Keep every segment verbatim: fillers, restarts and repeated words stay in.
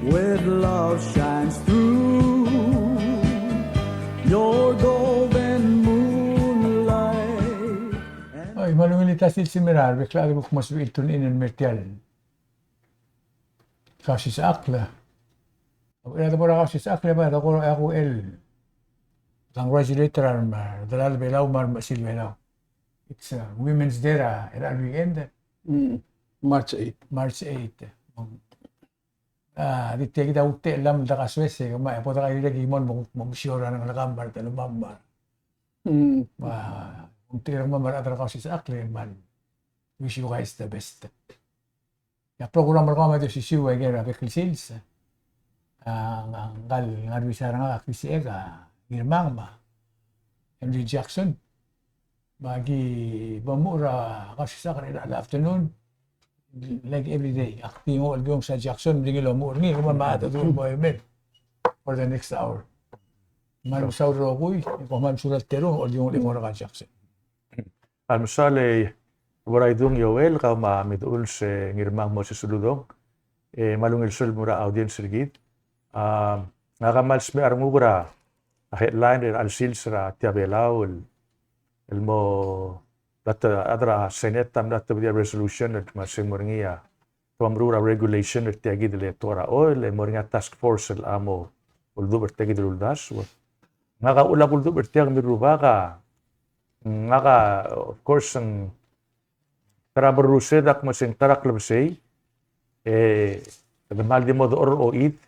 With love shines through your golden moonlight. Oi, me a ungil el ta sils el mei er a rebek el chad el kuk mo sebechir el tune in el mer tia el Kausisechakl. Ua er a debo er a Kausisechakl, e bai, debo er a, e kuk el congratulate er a, me a delal Belau me a remechesil Belau. It's a Women's Day er a, er a weekend. Mm, March eight. March eight. A, di tia kid a ultechelam el dekasoes e kemam, e bo dekairek el mo, mo, mo mesiou er a rengelekam me a retelemam me a. Mm. Me a, ultechereng me a rechad er a Kausisechakl, me a, wish you guys the best. E a program er kau me a di osisiu a ikel er a bek el sils. A, ng-, ngkal ngar er a bise er ngak a Chris Ega, Ngirmang me a Henry Jackson. Me aki bo mo er a Kausisechakl er a afternoon, like every day. Ak di nguu el diong sa Jackson, me di ngii el mo er ngii, kemam a ta dul mo emed for the next hour. Me a mesaul el rokui, e kemam a mesulang el terung, el diong el mo er a Jackson. A mesaul e bo er a Idung Joel, kau me a Miduuls e Ngirmang Moses Uludong, e me a ungil sel mo er a audience er kid. A, ngak a kmal smecher er nguk er a headline er a sils er a tia Belau el, el mo, mla ta, a rechad er a Senate a mla tobedii a resolution el kmo se ng mo er ngii a, te mo meruul a regulation er tia kid el tekoi er a oil, e mo er ngii a task force el mo uldubech er tia kid el uldasu. Ngak a uchul a kuldubech er tia, kemiu el rubak, a, ngak a, of course, ng ta er a berrused a kmo se ng ta er a klebesei, e, e de kmal di mo dechor er a ochid,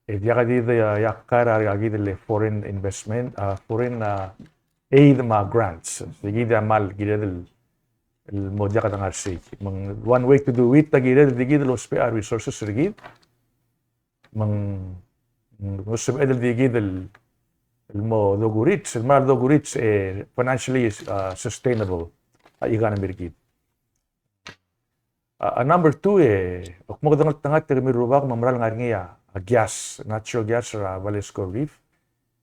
e diak di, di, a, yak er a, a kid el foreign investment, a, foreign, a, aid me a grants. Se kid a kmal kired el, el mo diak dengar sei. Me ng one way to do it, a kired di kid el ousbech a resources er kid. Me ng, ng sebeched el di kid el, el mo dokurits, el kmal dokurits, e, financially, a, sustainable a economy er kid. A, a number two, e, ak mo dengeltengat e kemiu el rubak me ng mera el ngar er ngii a, a gas, natural gas er a Velasco Reef.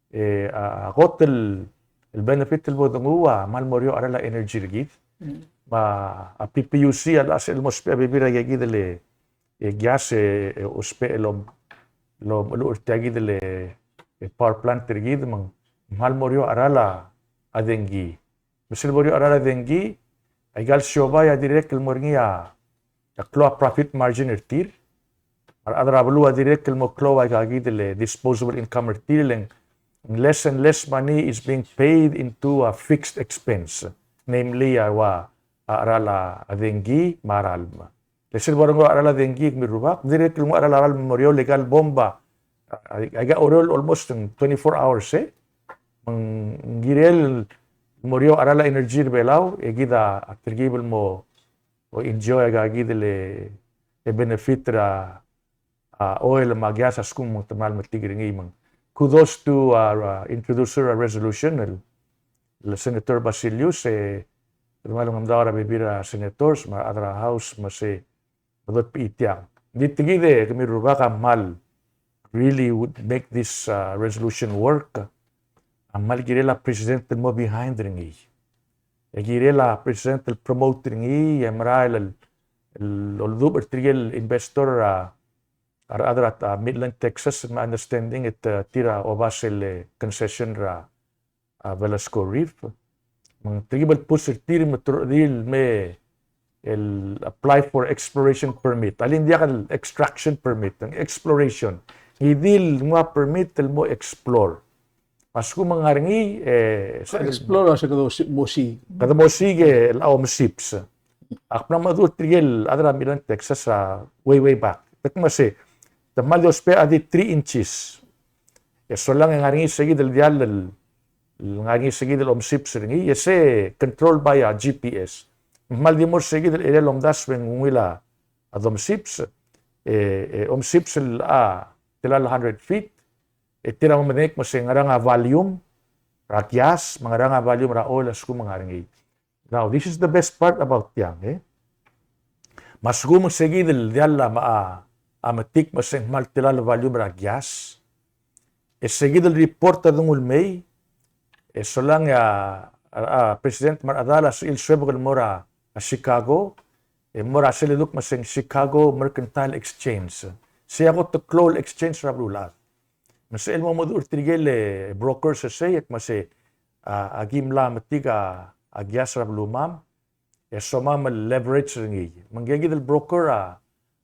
E, a, a kot el, el benefit el bo denguu a kmal mo er eou a cheral a energy er kid. Mm. Me a, a PPUC a locha sel mo ousbech a bebil er a kid el, e, gas e, e ousbech el om, el omecheluch er tia kid el, e, power plant er kid me ng kmal mo er eou a cheral a dengki. Me sel bo er eou a cheral a dengki, aika el siobai a dirrek el mo er ngii a, a klou a profit margin er tir. Me a rechad er a beluu a dirrek el mo klou aika kid el disposable income er tir, le ng less and less money is being paid into a fixed expense, namely a ua a cheral a dengki me a ralm. Le sel bo er ngii a cheral a dengki, kemiu el rubak, dirrek el nguu a cheral a ralm el mo er eou, le aika el bomb a, a, aika a ureor almost twenty-four hours, e. Me ng kirel el mo er eou a cheral a energy er a Belau, e kid a telkib el mo, o enjoy aika kid el, e benefit er a, a oil me a gas a lsekum ng kmal metik er ngii. Me ng kudos to, a, a introducer er a resolution, el, el Senator Basilius, e, kede kmal mengemdaol er a bebil er a senators me a rechad er a House me se, me dotbechii tiang. Ng di tia kid e kemiu el rubak a kmal really would make this, uh, resolution work. A kmal kirel a president el mo behind er ngii. E kirel a president el promote er ngii, e merael el, el, el oldubech er tirke el investor er a, a rechad er a, a, Midland, Texas, me a understanding e te, tir a oba sel, e, concession er a, a, Velasco Reef. Me ng telkib el push er tir me te ruchedii el me el apply for exploration permit. A le ng diak el extraction permit, ng exploration. Ngii di el nguu a permit el mo explore. Me a lsekum ng ngar er ngii, e, explore a se kede mo si-, mo si-, kede mo siik el omesips. Ak mla mengedecheduch er tirke el chad er a Midland, Texas a way, way back. Te kmo se, te kmal di ousbech a di three inches. E solang e ng ngar er ngii se kid el diall el, el ngar er ngii se kid el omesips er ngii, e se controlled by a G P S. Ng kmal di mo er se kid el area el omdasu e ng ungil a domesips, e, e omesips el a, tela el hundred feet, e tir a mo medengei el kmo se ngerang a volume er a gas, me ngerang a volume er a oil a lsekum ng ngar er ngii. Now, this is the best part about tiang, e. Me a lsekum se kid el diall a, a, a metik me se ng kmal tela el volume er a gas, e se kid el report a denguu el mei, e solang e a, a, a president me a rechedal a sebechir el suebek el mo er a, a Chicago, e mo er a sel leduk me se ng Chicago Mercantile Exchange. sei a kot el klou el exchange er a beluulechad. Me sel mo meduch er tirke el brokers er sei, e kmo sei, a, aki mla metik a, a gas er a belumam, e somam el leverage er ngii. Me ngii kid el broker a,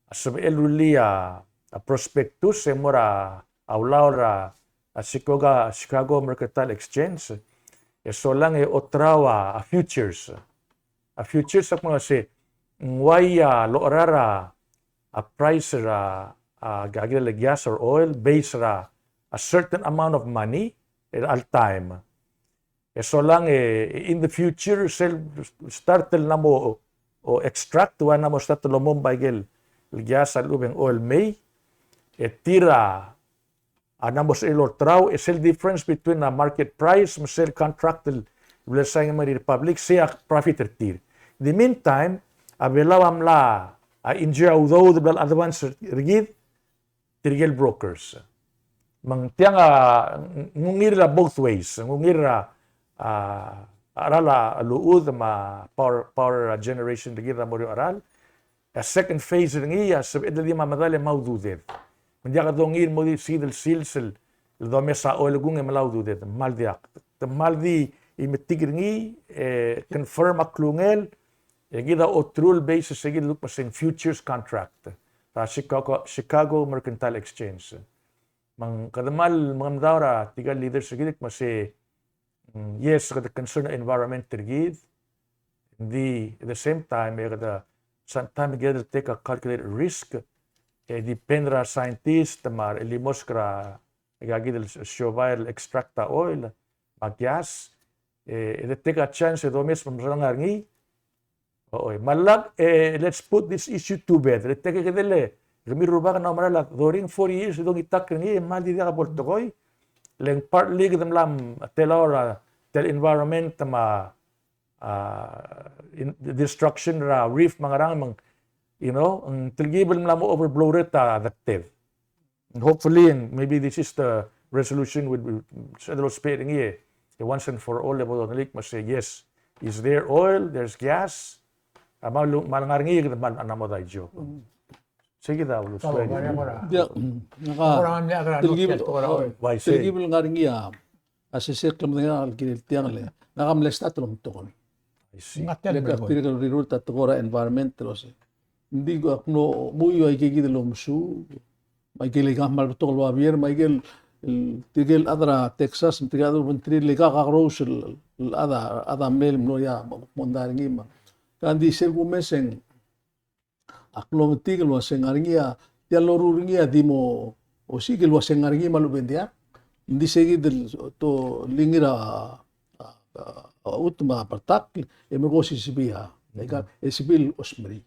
a sebechel el rullii a, a prospectus, e mo er a, a ulaol er a, a Chicago, Chicago Mercantile Exchange, e solang e oterau a, a futures. A futures a kmo sei, ng uai a locherar a, a price er a, a, a kid el gas or oil, based er a, a certain amount of money, er a all time. E solang e, in the future, sel start el ng mo, o extract, ua ng mo start el omomb a ikel gas a lechub e ng oil el mei, e tir a, a ng mo sebechel el olterau, e sel difference between a market price me sel contract el bla lesign er ngii me a Republic, sei a profit er tir. In the meantime, a Belau a mla, a enjoy a udoud el bla le advance er kid, tirke el brokers. Me ng tiang a, ng ungil er a both ways, ng ungil er a, a, a cheral a luchud me a power, power generation er kid er a mo er eou a cheral. A second phase er ngii a sebeched el di me a medal e mla ududed. Me ng diak dongii el mo di sei kid el sils el, el domes a oil el kung e mla ududed. Kmal diak. Te kmal di metik er ngii, e confirm a klungel, e kid a oterul basis e kid el kmo sei ng futures contract er a Chicago, Chicago Mercantile Exchange. Me ng kede kmal mengemdaur er tirke el leaders er kid el kmo sei, mm, yes, kede concern a environment er kid. Ng di, at the same time, e kede sometimes kede take a calculated risk. E depend er a scientist me a re chelemosk er a, e kid el siobai el extract a oil me a gas. E, e de take a chance e domes me mesaod er ngii. Oi, me a lak, e, let's put this issue to bed. Le te kede le, kemiu el rubak a mla er a thirty, forty years e dongitakl er ngii, e kmal di diak bo el tekoi. Le ng partly kede mla, mm, telaol er a, tia el environment me a, a, in, destruction er a reef me a ngerang me ng, you know, ng telkib el mla mo overbloated a, a deketed. Hopefully, and maybe this is the resolution with, with, sebeched el ousbech er ngii, e once and for all, e bo dongelik me sei, yes, is there oil, there's gas, a kmal, kmal ngar er ngii, kede kmal mla mo daijo. Sei kid a ulus. Ia, ngak a telkib, telkib el ngar er ngii a, a sesei el klemedengei el kirel tiang le, ngak a mle start el omtok. I see. Le kak dirrek el rirult a tekoi er a environment el uasei. Ng di ak mlo, mui ua ikei kid el omesuub, me a ikel ikang a kmal betok el babier, me a ikel, el, tirke el chad er a Texas, me tirke el chad er a obengterir, le kak a kakerous el, el chad a, chad a mlei el mlo er ngii a, mondai er ngii me. Ka ng di sel kumes e ng, ak lometik el uasei ng ngar er ngii a, tia el loruul er ngii a di mo, osiik el uasei ng ngar er ngii me a lechub e ng diak. Ng di sei kid el, to, lingir a, a, a, a chutem me a bertakl, e merek a osisibii a, e ka, e sibii el osmerii.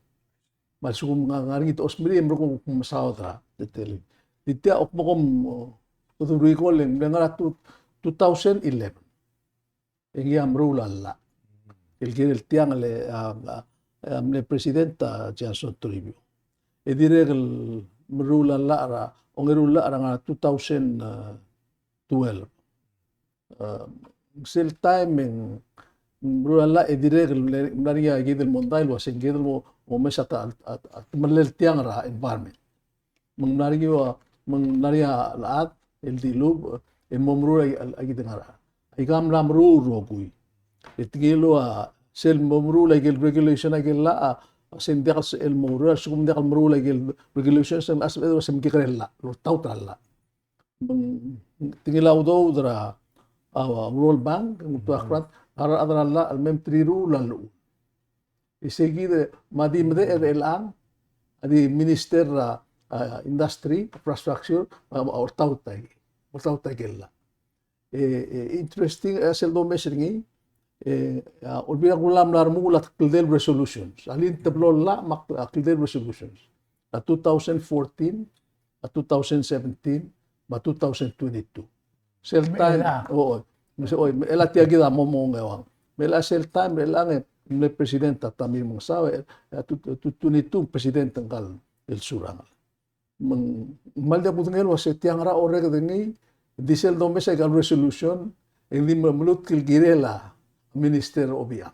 Me a lsekum ng ngar er ngii te osmerii e merekong kuk mesaod er a teletelel. Di tia a kmo kom, o, kede recall e ng ngar er a two, two thousand eleven. E ngii a meruul a llach. El kirel tiang le, a, a, a mle president a Johnson Toribiong. E dirrek el meruul a llach er a, ongeru el llach er a ngar er a two thousand twelve. A, sel taem e ng meruul a llach e dirrek el mla, mla er ngii a kid el mondai el uasei ng kid el mo, mo omes a ta, a, a, a temellel tiang er a environment. Me ng mla er ngii a, me ng mla er ngii a chad el dilubech el mo meruul a, a kid el ngar er a. Aika a mla meruul el rokui. E te ngiluu a sel mo meruul a ikel regulation a ikel llach a, a se ng diak el mo oureor, a lsekum ng diak el meruul a ikel regulation se ng, a se, se ng kekerei el llach, el oltaut er a llach. Me ng, te ngilai a udoud er a, a, World Bank, ng ultuil a grant, a rechad er a llach el mei me te riruul a llechul. E sei kid me a di medechel er chelechang, a di minister er a, a, industry, infrastructure, a, a oltaut a, oltaut a ikel llach. E, e, interesting, e, sel domes er ngii, e, a, Olbiil er a Kelulau a mla remuul a kldei el resolutions. A link er a teblo el llach me a kldei el resolutions. A two thousand fourteen, a two thousand seventeen, me a two thousand twenty-two. Sel taem, o, o, me se, oi, me chelecha tia kid a mo, mo ongeuang. Me chelecha sel taem, me chelechang e, mle president a Tommy Remengesau, e, a two, two twenty-two president ngka el Surangel. Me ng, kmal diak kudengei el uasei tiang er a orreked er ngii, di sel domes a ikal resolution, e ng di me, melutk el kirel a Minister Obichang.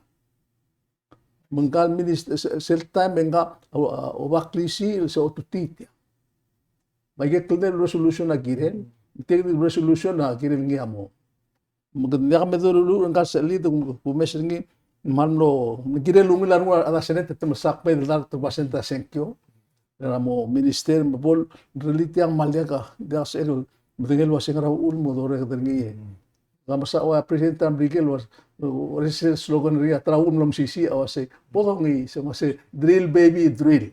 Me ngka el minister, se-, sel taem e ngka, a, a, Obaklisiich el se otutii tia. Me aike el kldei el resolution a kirel, tia el resolution a kirel ngii a mo. Me kede diak me doluluuch er ngka el sechelid, kumes er ngii, me ng mlo, ng kirel ungil a rengul a rechad er a Senate e te mesa kbedel a dart el percent er a sengkio er a mo minister, me bo lrellii tiang me a diak, diak sebechek el medengei el uasei ngera uchul me dorreked er ngii. Ng mesa ua President Trump er ikel uasei, ua sel slogan er ngii a ta er a uchul me mlo mesisiich a uasei, bo dongiis, se uasei, drill baby drill.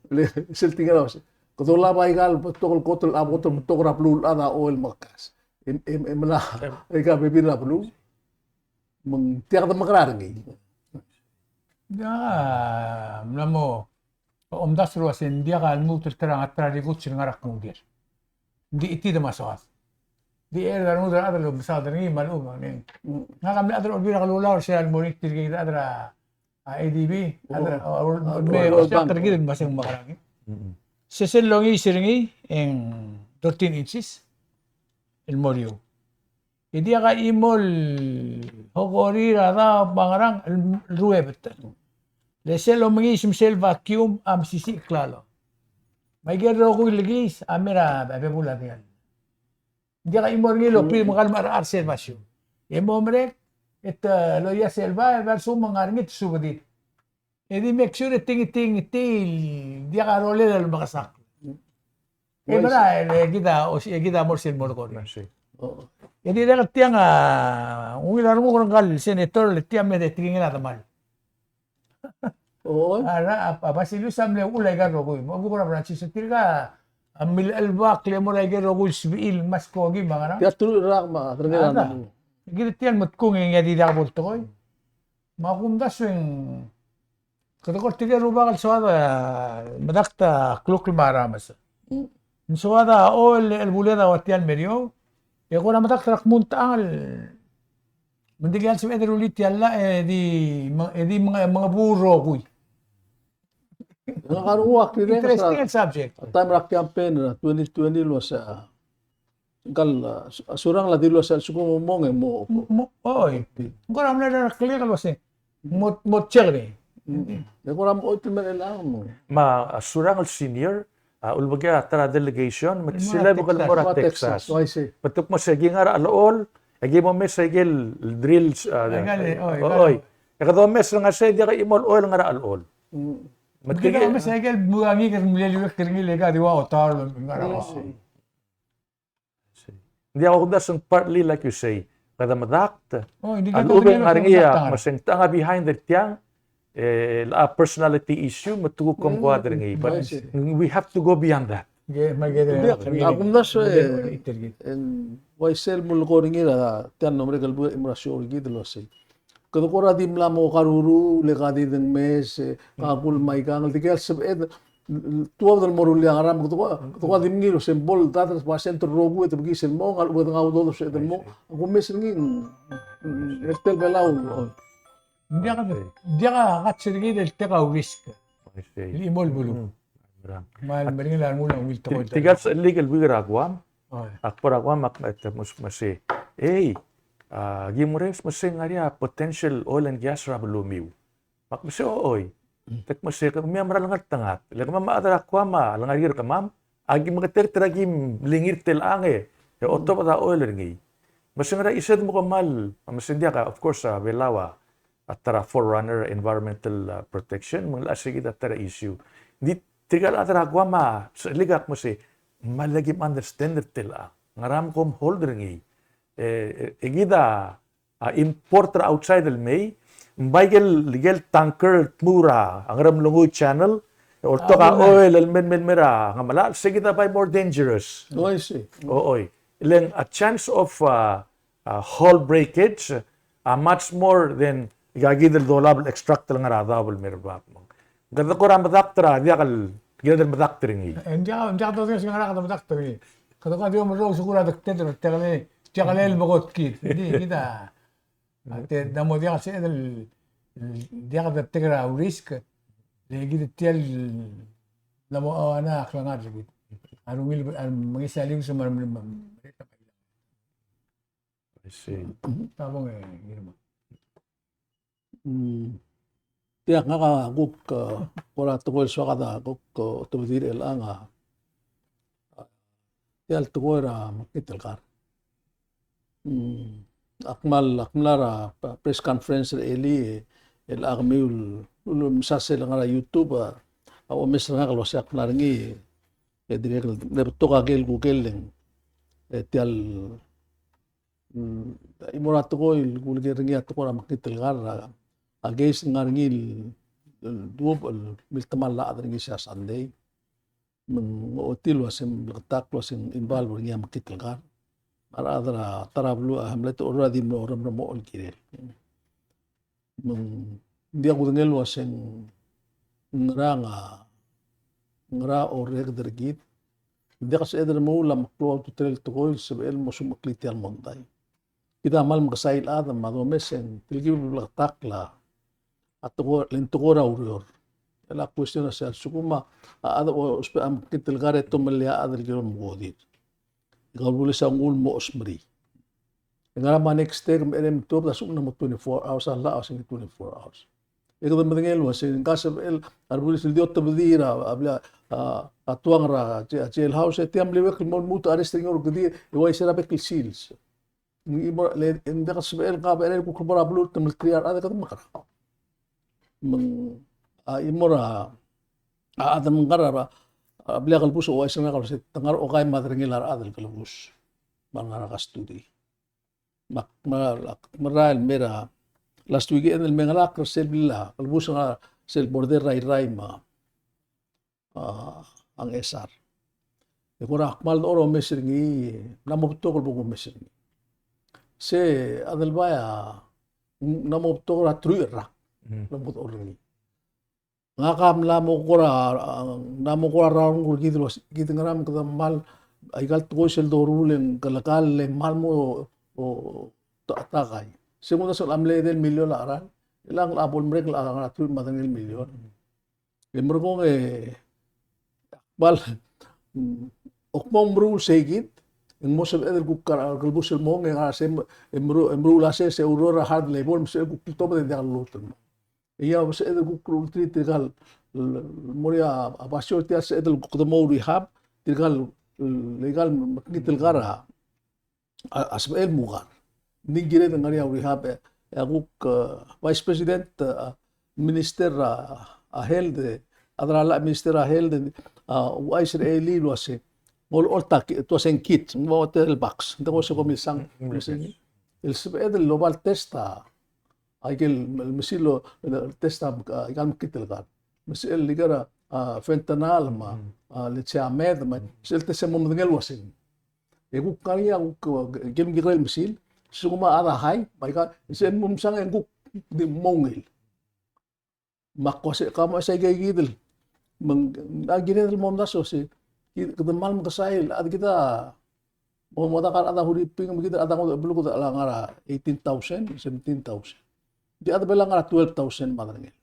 Le sel tekingel a uasei, kede olab aika el betok el kot el, a kot el betok er a beluulechad a oil me a gas. E, e, e mla, aika el bebil er a beluu. Me ng tia kede mekerang er ngii. Ia, mla mo omdasu el uasei ng diak a lmuut el ta er a ngar er a rikuts el ngar er a kngtir. Ng di chitid me a soad. Di er a rengud el chad el omesaod er ngii me a lechub, me ng. Ngak a mle chad er a Olbiil er a Kelulau er sel mo er ngii tirke el chad er a, a, ADB, chad er a, a, me, World Bank, er kid el me se ng mekerang. Sesei el longiis er ngii, e ng thirteen inches el mo er eou. E diak a chimo el okerir a daob me a ngerang el ruebet. Le sel omengiis me sel vacuum a mesisiich a klalo. Me aike el rokui el kiis a mei er a bebul a diall. Diak a chimo er ngii el operir me ng kmal mecherechar sel basio. E mo merek, e te loia sel bai, e bai a lsekum ng ngar er ngii e te subedid. E di make sure e te ngii, te ngii, te ngii, diak a rolel el mekesakl. E mera, e kid a, o, e kid a mo er sel mo er kora. E dirrek tiang a, ungil a renguk er ngka el senator, le tia me de tekingel a demal. Oi. A, a, a, Basilius a mle uchul aika el rokui. Me a kuk er a Francis, tirka a mle chelebakl e mo er aike el rokui el sebechir el ngmai a skoki me a ngerang. Tia teruich el rak me a, terengel a. Kid tia el metkung e ng di diak bo el tekoi. Me a kumdasu e ng Kede kora tirke el rubak el soad a medakt a klukl me a rames. Ng soad a oil el buled a ua tia el mer eou, e kora medakt er a kmo ng techang el, me ng dikea el sebeched el rullii tia el llach e di, e di menge, mengebuu el rokui. Interesting el subject. A taem er a campaign er a twenty twenty el uasei a Ngka el, a, Surangel a dilu el uasei a lsekum ng mong e mo. Mo, oi. Ng kora mle er a kelek el uasei. Mo, mo check er ngii. E kora mo oit el mei er chelechang. Me a Surangel Senior, a, ulebekii a ta er a delegation, me te silebek el mo er a Texas. Me te kmo se ki ngar er a chelechol, e ki mo mes aike el drills, a, oi. E kede omes er ngii e se diak a chimo el oil ngar er a chelechol. Me te kede omes aike el mo ngikel el mle liuekl er ngii el ika di ua otaol ngar er a chelechol. Ng diak, a kumdasu ng partly like you say, kede medakt a lechub e ng ngar er ngii a, me se ng techang a behind er tiang, e, a personality issue, me te kuk kom ko er ngii. But we have to go beyond that. A kumdasu e, e ng uaisei el mulekoi er ngii er a tia el mlo merek el buil el mo er a show er kid el uasei Kede kora di mla mo karuruul e ka di dengmes, e, kakul me aikang, el dikea el sebeched, tuobed el mo rullii a ngerang, kede kora, kede kora di mengiil, se ng bo el dart el percent el rokui e te bekiis el mong, a lechub e kede ngau a udoud el sebeched el mong, a kumes er ngii, mm, er tia el Belau. Ng diak, diak a kats er kid el tek a urisk. I see. El chimo el beluu. Mm. Me a meringel a rengul a ungil tekoi. Tirka el sechelikel el buik er a Guam. Ak bo er a Guam, ak, e, te kmo se, ei, a, ki mores, me se ng ngar er ngii a potential oil and gas er a belumiu. Me ak kmo se, oi. Te kmo se, kemiu a mera el ngeltengat. Le kemam a chad er a Guam a lengar er kemam, a ki meketeket er a ki mlingir er chelechang e otobed a oil er ngii. Me se ng ngar er a chised me kmal, me se ng diak a, of course, a Belau a a ta er a forerunner environmental, uh, protection, me ng locha se kid a ta er a issue. Ng di tirka el chad er a Guam a sechelikel a kmo se, me le kim understand er chelechang. Ngera me kom hold er ngii. E, e, e kid a, a import er a outside el mei, ng bai ikel, ikel tanker el tmuu er a Ngeremlengui Channel, e oltok a oil el mei, mei, mei er a Ngemelachel, se kid a bai more dangerous. Oh, I see. O, oi. Le ng a chance of, uh, a, hull breakage, a, much more than ika kid el dolab el extract el ngar er a daob el mei er bab. Me ng kede kora medakt er a diak el, kid el medakt er ngii. E ng diak, ng diak dodengei se ngera kede medakt er ngii. Kede kora di omerrou se kora dektet er tia el, tia el mekot kid. Di, kid a, a te, ng mo diak el sebeched el, diak detek er a urisk, le kid tia el, ng mo, o, a klengar er kid. A rungil, a mengiis a lius me a, me a, me a, I see. Tabong e, Irma. Mm. Tia ngak a kuk, eh, kora tekoi el soak a kuk, eh, otobedii er chelechang a, a, tia el tekoi er a mekngit el kar. Mm, ak kmal, ak mla er a press conference er a elii, e, el ak kemiu el, el mesa sel ngar er a YouTube, a, a omes er ngak el uasei ak mla er ngii, e dirrek el, le betok a kel kukel e ng, e tia el, mm, a chimo er a tekoi el kulker er ngii a tekoi er a mekngit el kar, a, a case el ngar er ngii el, el duubech el miltemall a chad er ngii sel Sunday. Me ng ochotii el uasei ng bleketakl el uasei ng involve er ngii a mekngit el kar. Me a rechad er a ta er a beluu a hamlet a orrenges a di mlo orrenges el kirel. Me ng diak kudengei el uasei ng ngerang a, ngera orreked er kid. Ng diak el sebeched el remuul a meklou a ultutelel el tekoi el sebechel el mo smecheklii tia el mondai. Kid a kmal mekesai el chad me a domes e ng telkib el bleketakl a tekoi, le ng tekoi er a ureor. El a question a sei a lsekum a chad a ousbech a mekngit el kar e te omelii a chad el kirel el omekodir. E kau a bulis a nguu el mo osmerii. E ngera me a next step, me a lsekum ng tuobed a lsekum ng mo twenty-four hours a llach, a uasei ng twenty-four hours. E kede medengei el uasei, ng ka sebechel a rebulis el di otebedii er a, a, a, a tuang er a, a jailhouse, e tia mle bek el mo lmuut a arrest er ngii e orrekedii, e uaisei er a bek el sils. Ng di mo, le, ng diak el sebechel, ng ka bechel el kuk bo er a beluu el te mle three hour, a de kede mekerang. Me ng, a, chimo er a, a, a de mekar er a, a, blil a kelebus a uaisei er ngak el uasei, te ngar er a okai me a derengel a rechad el kelebus. Me a ngar er a custody. Me ak, me ak merael el mei er a last weekend el me ngelakl er sel blil a kelebus el ngar er sel border er a Irrai me a, a Ngchesar. E kora kmal dechor a omes er ngii, ng mla mo betok el bo kumes er ngii. Se Adelbai a, ng mla mo betok er a truich el rak, mm, el mla mo dechor er ngii. Ngak a mla mo kora, a, mla mo kora round er kid el uasei, kid ngera me kede kmal, aika el tekoi sel doruul e ng kelekall e ng kmal mo, o, ta, takai. Se ng uldasu el mle edei el million a cheral, e le ng a bo lemerek el ngar er a truich me a edei el million. E merekong e, kmal, mm, ak mo meruul sei kid, e ng mo sebeched el kuk ngar er a kelebus el mong, e ngar er a sei, e meru-, e meruul a sei, se oureor er a hard labor, me sebeched el kuk kltobed e diak lolutech el mong. E a sebeched el kuk lulterir tirka el, el, mo er ngii a basio er tia el sebeched el kuk de mo rehab, tirka el, el, aika el mekngit el kar a, a, a sebechel el mukar. Ng di kired el ngar er ngii a rehab, e, e a kuk, e, Vice President, e, Minister er a, a Health, e, a chad er a llach Minister er a Health, e, a, ouchais er a elii el uasei, ng olecholt a ki-, te uasei ng kit, ng mo tia el box, ng di ko se ko milsang, mm, mm, milsang. El sebeched el oba el test a, aike el, el mesil el test a, a, aika el mekngit el kar. Me sel ikal, a, fentanyl me a, mm, a, le se a meth me, mm, sel test e mo medengei el uasei. E kuk ngar er ngii a kuk, e, kem kirel mesil, se kuk me a chad a high, me aika, sel mo msang e ng kuk di mo ungil. Me ak uasei, ka mo sei kid el. Me ng, a kired el mo omdasu el uasei, kid, kede kmal mekesai el, a kid a, mo, mo diak a rechad a huriping, me kid a rechad a ngodech el beluu kede ngar er a eighteen thousand, seventeen thousand. Di a chad er a Belau a ngar er a twelve thousand me a derengel.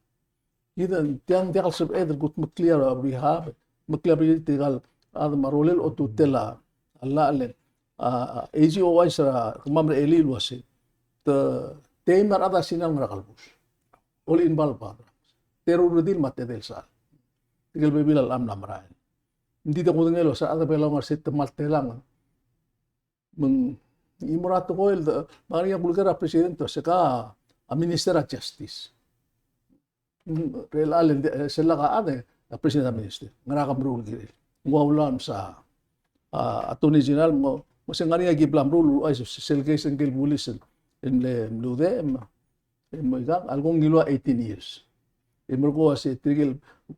Kid a, tiang diak el sebeched el kutmeklii a rehab, meklii a blil tirka el chad me a rolel a ultutelel a, a llach el, a, a, A G a ouchais er kemam er a elii el uasei. Te, teim a rechad a Sina el ngar er a kelebus. Ole involve a, te ruredil me a tedei el sechal. Tirke el bebil a mla merael. Ng di te kudengei el uasei a rechad er a Belau a ngar er sei te kmal telang. Me ng, chimo er a tekoi el, me ng ngar er ngii a kulker er a President el uasei ka, a Minister er a Justice. Mm, er chelecha el, e, sel lak a chad, e, a President a Minister. Ngera ke meruul el kirel. Ng ua ulaol msa, a, Attorney General, mo, mo se ng ngar er ngii a ki bla meruul, a, sel case er ngike el bulis el, el mle, mle udechem, e, mo ikang, a leko ngiluu a eighteen years. E merekong a se tirke el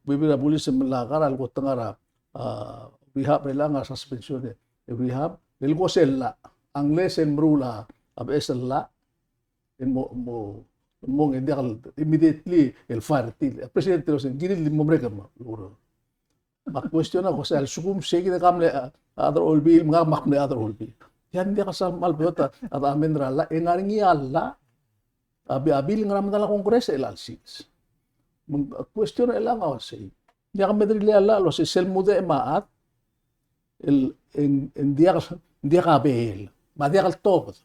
bebil er a bulis el melai a kar a leko te ngar er a, a, rehab, e le ngar er a suspension e, e rehab, e leko sel llach, unless el meruul a, a beches el llach, e mo, mo, mo ng diak el immediately el fire er tir. A President el uasei, ng kirir el di mo merek el mo, lurreng. Me a question a ko sei a lsekum sei kid e ke mle, a, a chad er a Olbiil, me ngak me ak mle chad er a Olbiil. Tia ng diak a sal kmal beot a, a, amend er a llach, e ng ngar er ngii a llach, a bi-, a bill ngera medal a Congress e chelecha el sils. Me ng, a question er chelechang a uasei. Ng diak medengei a llach el uasei sel mudechem a chad, el, e ng, e ng diak, diak a bail. Me a diak el tobed.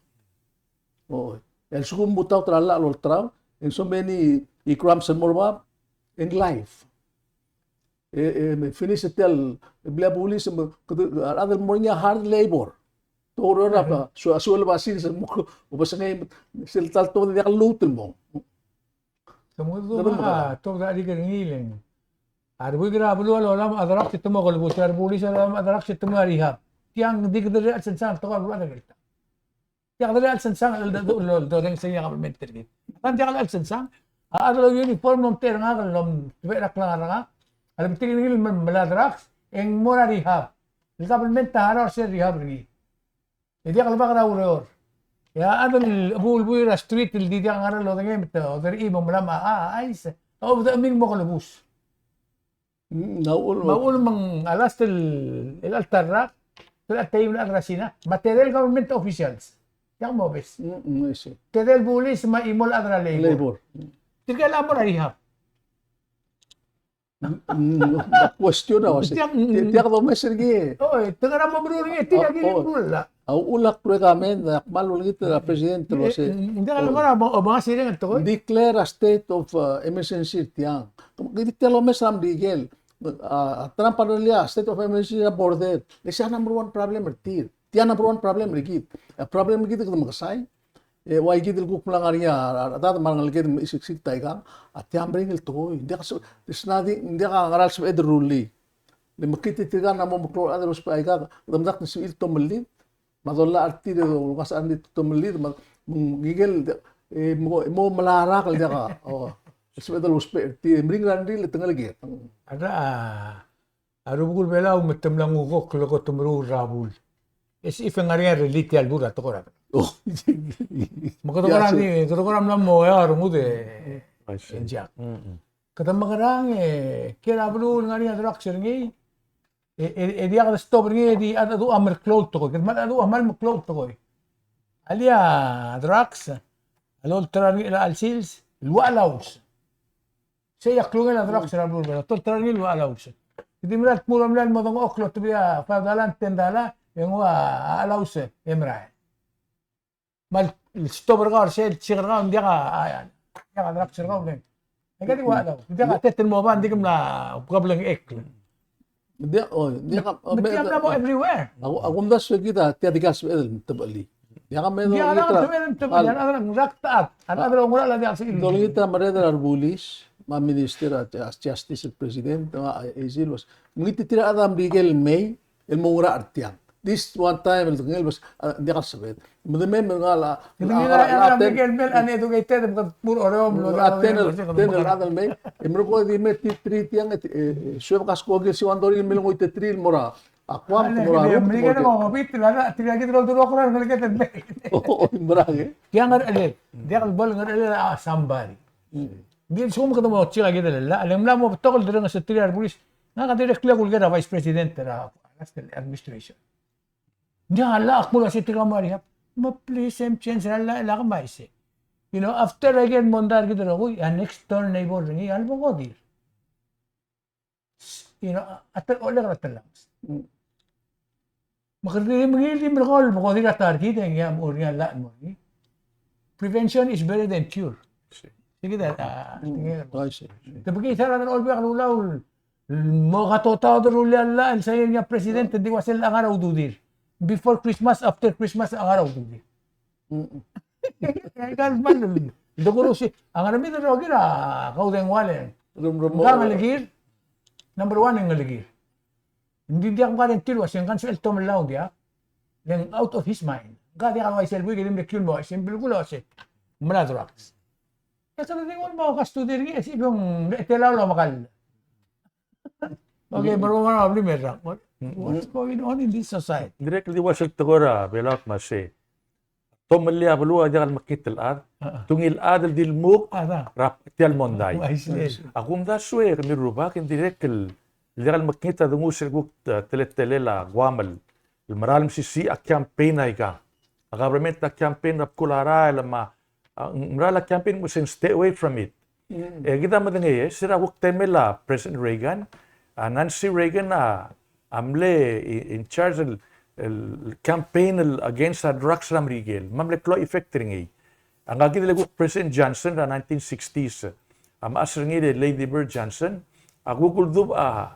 O, el lsekum ng mutaut er a llach el olterau, e ng so many, e, crimes el mo er bab, e ng life. e, e, me finish er tia el, e, blil a bulis, me, kede, a rechad el mo er ngii a hard labor. Te oureor er a, so, a sueleb a sils, mo, obes ngii, sel tal tobed e diak lluut el mong. Te mo, te mo, a, tobed a chelikel er ngii el ng. A rebuik er a beluu a lolamech a drugs e te mo kelebus, a rebulis a lolamech a drugs e te mo er a rehab. Tiang di kede er a chelsang el tekoi er a beluu a delta. Diak kede er a chelsang el, el, el, el, el, el, a kabelment er kid. Ng diak el chelsang. A chad el uniform el omtechei er ngak el omtebechel er a klengar er ngak. A lebetik er ngii el me, melai a drugs, e ng mo er a rehab. El kabelment a harau er sel rehab er ngii. E diak el bak er a ureor. E a chad el chebuul buil er a street el di diak ngar er a lodengei me te oderchii me ng mla me a, a, a, chais. A obedechemii el mo kelebus. Mm, a uchul. Me a uchul me ng a last el, el alta el rak, el alta el rak er a Sina, me a tedei el government officials. Diak mobes. Mm, mm, I see. Tedei el bulis me a chimo el chad er a labor. Labor. Tirke el chad a mo er a rehab. Mm, mm, a question a uase. Tiang, mm, ti-, tiang domes er ngii. Oh, e, te ngar er a mo meruul er ngii, tia kid el meruul a. A uchul a recommend, ak kmal olengit er a president el uase. Ng diak el kora, o, o, mengasireng el tekoi. Declare a state of, uh, emergency er tiang. Kede tia el omes er a Merikel. A, a Trump a rullii a state of emergency er a border. Le sei a number one problem er tir. Tia number one problem er kid. A problem er kid kede mekesai. E, ua ikid el kuk mla ngar er ngii a, a, a, rechad me a rengeleked me chiksiksik aikang. A tia meringel tekoi. Ng diak so, there's nothing, ng diak a ngera el sebeched el rullii. Le mekngit e tirka a mo meklou a rechad el ousbech aika, kede medakt el sebechir el tomellid. Me a dollach er tir e dongasech a rengrir el tomellid, me ng, ngikel, e, mo, mo mla er a rak el diak a, o, sebeched el ousbech er tir, meringel a rengrir e te ngeleked. A, a rubekul Belau me te mla nguu a kuk el kot el meruul er a bul. E se if e ng ngar er ngii a relate tia el bul er a tekoi er a. Oh. Me kede kora, kede kora mla mo eua a rengud e, I see, e ng diak. Mm-mm. Kede mekerang e, kiei er a beluu el ngar er ngii a drugs er ngii, e, e, e diak de stop er ngii, e di a dedu a meklou el tekoi. Kede mla dedu a kmal meklou el tekoi. Alii a drugs a lolterau er ngii el chelecha el sils el ua chelaus. Sei a klungel a drugs er a beluu er a Belau. Tolterau er ngii el ua chelaus. Kede mera el tmuu er a mlai el mo dengchokl el otebedii a five dollar, ten dollar, e nguu a, a chelaus e merael. Me a lestop er kau er sel, siik er kau, ng diak a, a, a, diak a drugs er kau, le. Aika di ua chelaus. Ng diak a tet el mo oba, ng di ke mla kebelengchekl. Diak, o, diak a, me, me, tia mla mo everywhere. Ak, ak omdasu e kid a tia di kal sebeched el tebechelii. Diak a me, diak a sebeched el tebechelii, a, a, a, a, a, dolengit a merreder a rebulis, me a minister a, a justice el president, me a, a, A G el uase. Mengit e tir a chad a Merikel el mei, el mo ngerachel er tiang. This one time el ngii el uase, a, diak a sebeched. Me de mei me ngak a, a, a, a, a, ten, a, ten el, ten el chad el mei, e merekong e di mei, T three tiang, e, e, e, suebek a skoki el siua ng dorir el mei el nguu T three el mo er a, a Guam, te mo er a Ruk, te mo er a Ruk. O, o, merang, e. Tiang ngerechelel, diak el bo el ngerechelel a somebody. Ng di lsekum kede mo check a kid el llach, le ng mla mo betok el derrenges er tir a rebulis. Ngak a dirrek el kuleker a vice president er a last administration. Ng diak a llach el kmo el uase tirka a mo er a rehab. Me please, e mchange er a llach el ak mei se. You know, after a ikel mondai er kid el rokui, a next door neighbor er ngii a lebo kodir. You know, a, a tel, olek er a telanges. Mm. Me kede di mengiil di merekong el bo kodir a ta er kid e ngii a mo er ngii a llach el mo er ngii. Prevention is better than cure. Sei. Sei kid a, a, mm, I see. Te bekis a rechad er a Olbiil er a Kelulau el mo katotaod el rullii a llach el sain er ngii a president, ng di ua sel a ngar er a ududir. Before Christmas, after Christmas, a ngar er a ududir. Mm. Aika el kmal, de kurusii, a ngar er a middle er a rokir a kaudengua el. Rem, rem, ngka a ngelekir, number one e ng ngelekir. Ng di diak mguarantee el uase ngka ng sebechel el tomellau, ng diak. Le ng out of his mind. Ngka a diak a uaisei el buik e di mle kiu el mo uaisei, ng belkul a uase ng mla drugs. E kede di nguu el mo custody er ngii e se el bong, e telau el omekall. Okay, mm, meruul a blim er a. What, mm, what's going on in this society? Dirrek el di ua sel tekoi er a Belau me se, tomellii a beluu a diak el mekngit el chad. Ah, ah. Te ungil chad el di lmuk, ah, er a tia el mondai. Oh, I see. A kumdasu e kemiu el rubak, e ng dirrek el, el diak el mekngit a denguu sel kuk, eh, teletelel a Guam el, el mera el mesisiich a campaign aika. A government a campaign er a bkul a rael me a, a, ng mera el campaign me se ng stay away from it. Mm. E kid a medengei, e, se er a kuk temel a President Reagan, a Nancy Reagan a, a mle i-, in charge el, el campaign el against a drugs er a Merikel, me a mle klou a effect er ngii. A ngka kid el kuk President Johnson er a nineteen sixties, a mechas er ngii el Lady Bird Johnson, a kuk uldubech a,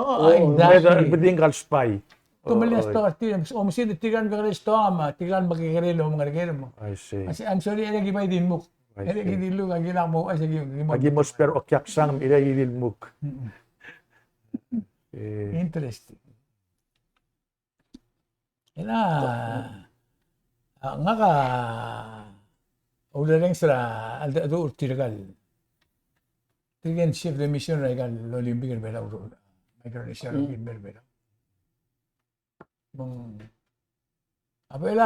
Oh, oh, exactly. Bedengel a spy. Te mle stoa er tir, omes e tirka el mekekerei el stoa me tirka el mekekerei el omengereker me. I see. I say, I'm sorry, e le ki bai di lmuk. I see. E le ki di lmuk, aki lak mo, aki mo, aki mo spare okiaksang, e le ki di lmuk. Mm-mm. Eh. Interesting. Ela, a, ngak a ulerrenges er a cheldecheduch er tirka el, tirke el chief de mission er aika el Olympic er a Belau, Micronesia, mm, er a Belau. Me ng, a bo el,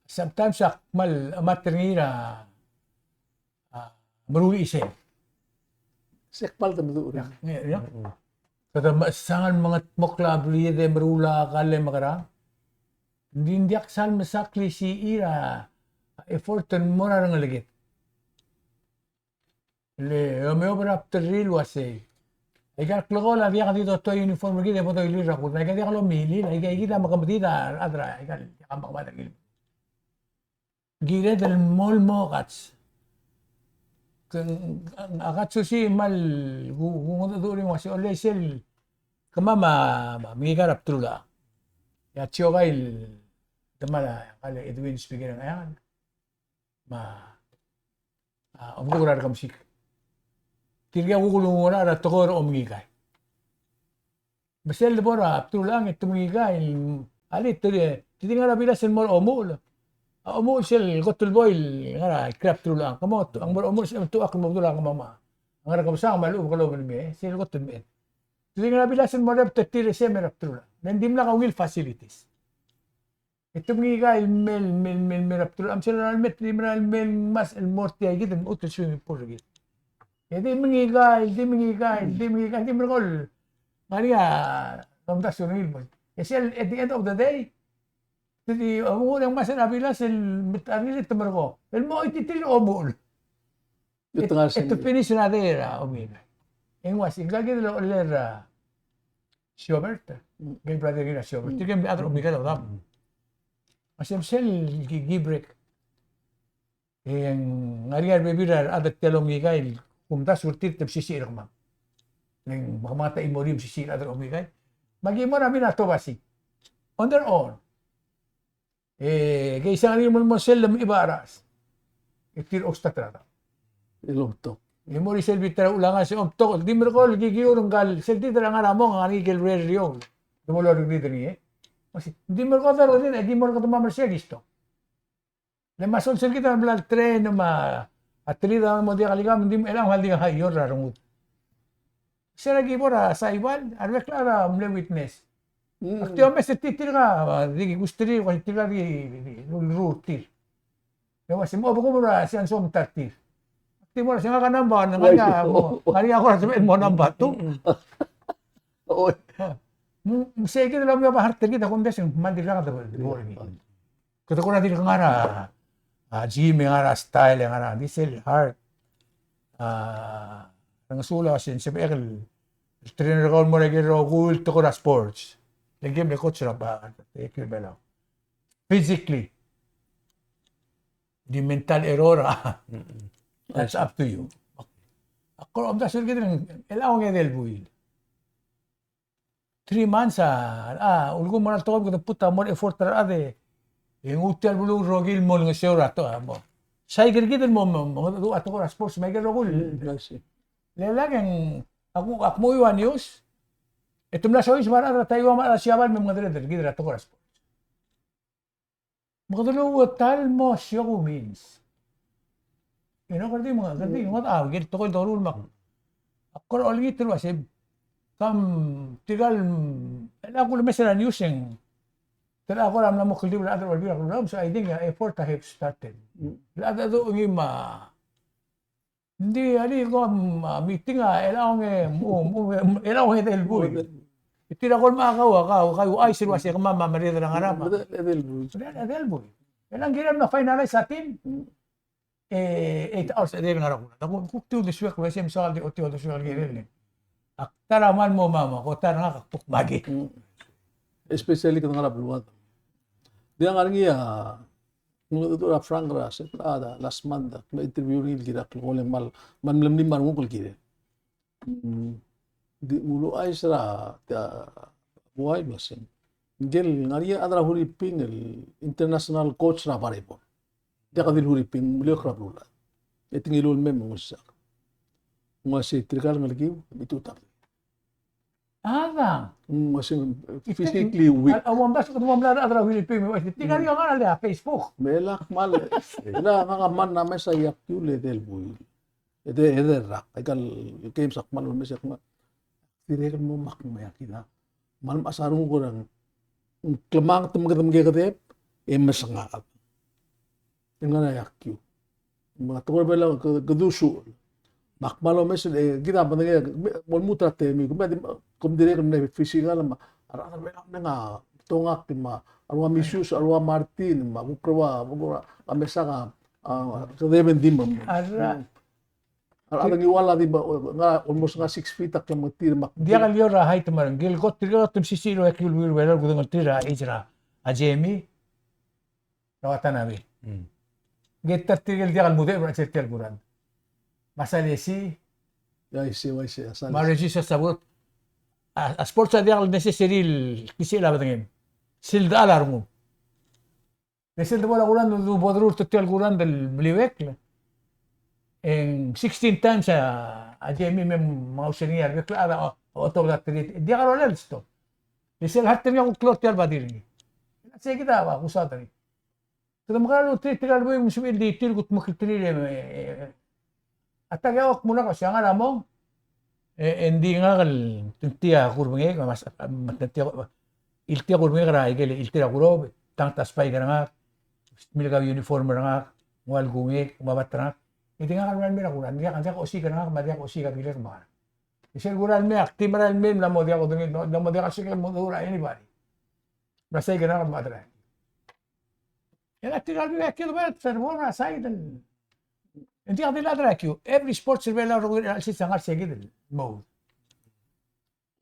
sometimes ak kmal, kmal meterengir a, a, meruul a chisel. Se kmal de meduch er ngii. Ia, ia. Mm-mm. Kede mechesang el mengetmokl a blied e meruul a kall e mekerang. Ng di ng diak sal mesa klisichir a effort el mo er a rengeleked. Le omeob er a bdelrir el uasei, aika el klekool a diak di dotoiu a uniform er kid e bo doilir er a kuk, aika diak lomilil, aika kid a mekemedid a rechad er a, aika el diak a mekemad er ngii. Kired el mo el mo kats. Ke, a kats osisiu me a ku, ku ngedecheduch er ngii el uasei, ole sel kemam a, a, mengikai er a bdelulechang. E a Tiokai el demal a, ngka el Edwin Speaker er a Ngcheangel. Me a, a, omkuk er a Rekemesik. Tirke a kuk ulenguu er a tekoi er a omengikai. Me sel debo er a bdelulechang e te mengikai el, alii, te, te di ngar er a bilas el mo er a omuchel. A omuchel sel kot el buil el ngar er a ikrel a bdelulechang. Kemam a mo er a omuchel sel tuchakl el mo bedul a kemam a ngar er a kebesang me a lechub e ke lobengkemiu, sel kot el mei. Te di ngar er a bilas el mo er a bdelulechang, e te di ngar er a bilas el mo er a bdelulechang. Le ng dimlak a ungil facilities. E te mengikai el mei, mei, mei, mei er a bdelulechang, me sel mei, te di merael mei el ngmasech el mo er tia kid el mechut el swimming pool er kid. E di mengikai, di mengikai, di mengikai, di merekong. Ngar er ngii a, lomdasu er ngii el mo. E sel, at the end of the day, te di, a, mo ngmasech er a bilas el, me te, a, te merekong. El mo choitii tir el omuchel. E te finish er a day er a omengikai. E ng uaisei, ngka kid el ochellel a Siobert, ngike el brother er ngii er a Siobert. Tirke el mle chad er a omengikai el odam. Me se, me sel ki, ki break. E ng ngar er ngii a rebebil er a rechad er tia el omengikai el kumdasu er tir, te mesisiich er kemam. Le ng me kemam a ta chimo er ngii el mesisiich er a rechad er a omengikai. Me aki mo er a Minato Basi. On their own. E, keisang er ngii el mo sel lemechib a cheras. E tir a oustat er a daob. E lomtok. E mo er sel bita er a uchul a ngar se omtok, di merekong el kikiu er ngka el, sel di ta er a ngar er a mong, ngar er ngii ikel rare er eou. Di mo loruul er ngii, e. Me se, di merekong el, e di mo er kede mo er sei a kistok. Le me a sols er kid a bla letrain me a, a telid a mo diak el ikang, me ng di mo chelechang el di ngar er a ior er a rengud. Se er a ki bo er a Saipan, a rebek el chad a mle witness. Mm. Ak di omes er tir, tirka, a, di ki kuk tir, ua tirka di, di, di, di, di, di, di. E ua se mo, bo kora se a soam ta er tir. Ak di mo er a se ngak a number one, ngar er ngii a mo, ngar er ngii a kora sebechel el mo number two. Mm. Oi. A. Ng, ng sei kid el mle bai heart er kid a kumdasu e ng kmal dirkak de, de boring. Kede kora dirk ngar er a, a, gym e ngar er a style e ngar er a, di sel heart. A, ng soal a se ng sebechek el trainer er kau el mo er a ikel rokui el tekoi er a sports. Le ng mle coach er a, a, e kid el Belau. Physically. Di mental error a. That's up to you. Ak kora omdasu er kid el, el a ongedei el buil. Three months a, a, ulekum mo er a tekoi, kede put a mo er a effort er a rechad e nguu tia el beluu el rokir el mo olengeseu er a to, a, mo. Sai kid el mo, mo, mo, a tekoi er a sports me a ikel rokui. Mm, I see. Le lak e ng, ak, ak mo ua news, e te mla soiseb a rechad er a Taiwan me a rechad er a Siabal me mengedereder kid er a tekoi er a sports. Me kede lua ta el mo sioku means. E ng kora di me, kora di ngodech a, ikel tekoi el doruul me ak kora olengit el uasei. Kam tirka el, el a kulemes er a news e ng. Tirka el kora mla mo kldibel a rechad er a Olbiil er a Kelulau, so I think a effort a have started. El a, a, a, ngii me a Ng di a di ko, mm, a, meeting a, el a onge, mm, mm, el a ongedei el buil. E tir a kol me a kau, a kau, kau, a isei el uasei kemam a meriid er a ngerang. Ongedei el buil. Ongedei el buil. El a ng kirel mla finalize a team. E, eight hours a day el ngar er a kulat. Ak kuk tiu el desuek, el uasei me soak el di otiu el desuek el kirel. Ak ta er a kmal mo mama, ko ta er ngak a kuk maki. Mm. Especially kede ngar er a beluad. Di a ngar er ngii a Ng, Doctor Frank er a, se, a, last month, a, mla interview er ngii el kirel, ak kmal, kmal mle mlim a renguk el kirel. Mm, di uluuchais er a, tia, buai me a se ng. Ngike el ngar er ngii a chad er a Huriping el international coach er a volleyball. Diak di el Huriping, meliuekl er a beluulechad. E te ngiluu el mei me ng uaisei. Ng uaisei tirka el ngelekiu, e te tutau. Adang. Mm, uaisei physically weak. A, a, uaisei kede mo mla er a, er a Huriping, me uaisei. Tirka el ngar er a Facebook. Me lak kmal, e lak ngak a kmal mesa a iakiu el edei el buil. Edei, edei el rak. Aika el games ak kmal mesa a kmal. Dirrek el mo mak me a kid a. Kmal mechas a renguk er a ng klemanget me kede mekekedeb, e mesengakl. Ngar er a iakiu. Me a tekoi er a Belau, ke, kede usuch. Me ak kmal omes, e, kid a medengei, me, mo lmuut er a temiu, me a di, kom dirrek el mle physical, me a rechad er a Belau, me ng a Tongak, me a rua Misius, a rua Martin, me a kuk rua, kuk rua, a mesak a, a, kede bend er ngii. A rechad, a rechad er a Ngiwal a di, me, ngar, almost ngar six feet a klemengetir, me a. Diak el lior a height me a renguk, el kot, tirke el kot el mesisiich el okiu el uriul er a Belau, el kudengelterir a age er a, a Jamie. Er a Watanabe. Mm. Ngii a ta er tirke el diak el mudecheb er a chelsel tia el kurand. Me a Salesi. Uaisei, uaisei, a Salesi. Me a Regis a Sabut. A, a sports a diak el necessary el klisichel a bedengem. Sel dechal a rengum. Le sel debo er a kurand, debo derurt er tia el kurand el meliuekl. E ng sixteen times a, a Jamie me mengausi er ngii a rebek el chad a, a, otobed a terir. Diak a rolel el stop. Le sel heart er ngii a kuk klou er tia el body er ngii. Sei kid a, a, kusaod er ngii. Kede mekerang el ultuil er tirka el buik me ng sebechir el di tir el kutmeklterir e, e, e, a ta kuk mla ko siang er a mong. E, e ng di ngak el tengtii a kurbengek, me a mas, me tengtii a, iltii a kurbengek er a ikel, iltii er a kurob, tanget a spike er ngak, milk a uniform er ngak, ngua el kungek, me a bat er ngak. E di ngak el merael el mei er a kurand, ng diak, ng diak osiik er ngak, me a diak osiik a bilek me a ngerang. E sel kurang el mei, ak di merael el mei, mla mo diak odengei, mla mo diak a siik el mo dechor er a anybody. Mla saik er ngak el mad er a. E a tirka el mei a kill well, se er a bo er a side el. Ng diak di el chad er a kiu. Every sports er a Belau el rokui er a chelsel a ngar sei kid el mode.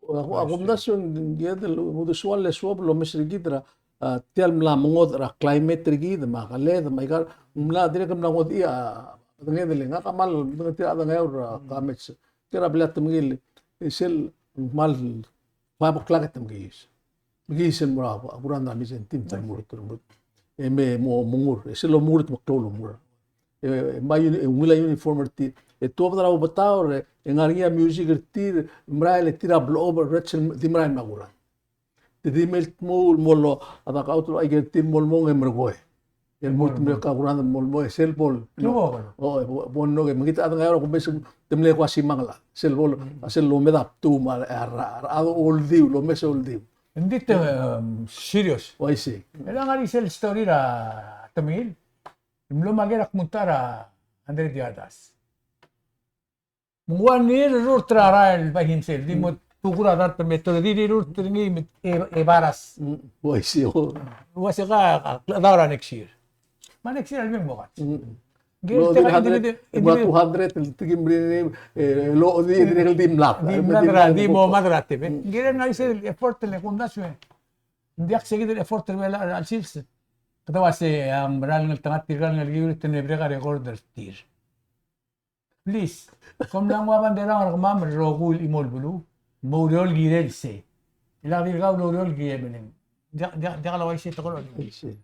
Ak, ak omdasu e ng kired el uldesuel el suobel el omes er kid er a, a, tia el mla mengodech er a climate er kid, me a keled, me a ikal, mla dirrek el mla ngodech a, a, bedenged el ngak a kmal, bedenged tir a dengeaur er a, mm, comments. Tir a blal temengil, e sel, kmal, five o'clock e te mekiis. Mekiis el mo er a, a, kurang er a mission team, te mo er a, te mo er a. E me mo, mo ngur, e sel lomengur, te meklou el lomengur. E, e, me a uni-, e, ungil a uniform er tir. E tuobed er a Obetaur, e, e ngar er ngii a music er tir, merael e tir a blechoel, rechad el di merael me a kurang. Te di mei el tmuu el mo lo, a dak out el aike er tir el mo el mong e merekong. El mo el tmuu el ka kurang el mo el mong, e sel bo el. Tmuu. O, e bo, bo el nong, e mekngit a dengeaur a kumes, te mle kua simang el chad. Sel bo el, a sel lomed a btuu me a, a, a, a oldiu, lomes a oldiu. Ng di te, em, serious. Uaisei. E le ngar er ngii sel story er a temengil. Mlo maker a kmo ng ta er a hundred yardas. Me ng ua ngii el rurt er a rael by himself, di mo, Kuk er a dart el me te di rirurt er ngii me e, e baras. Mm, uaisei. Uaisei ka, ka, ka daob er a next year. Me a next year a lebo el mo kats. Mm. Ng kirel, lo, tia ka hundred, individual, e mo two hundred el tirke el mle, e, lo di, e dirrek el di mlad. Di mlad er a, di mo mad er a tebel. Mm. Ng kirel ngar er ngii sel effort el kumdasu e ng diak se kid el effort er Belau er a chelsel. Kede uase a mera el ngeltengat tirka el ngelekiu el te mle merek a record er tir. Please, kom mla nguu a bandera er kemam el rokui el chimo el beluu, mo oureor el kirel sei. E le dirkak loureor el kirel el meleng. Diak, diak, diak le uaisei tekoi.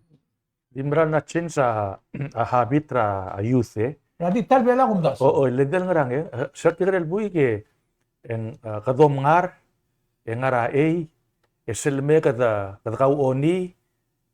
Di mera el mla change a, a habit er a youth, e. Er a di ta el Belau a kumdasu. O, o, le di el ngerang, e. Sel tirke el buik e ng, a, kede omngar, e ngar er a chei, e sel lemei e kede, kede kauchonii,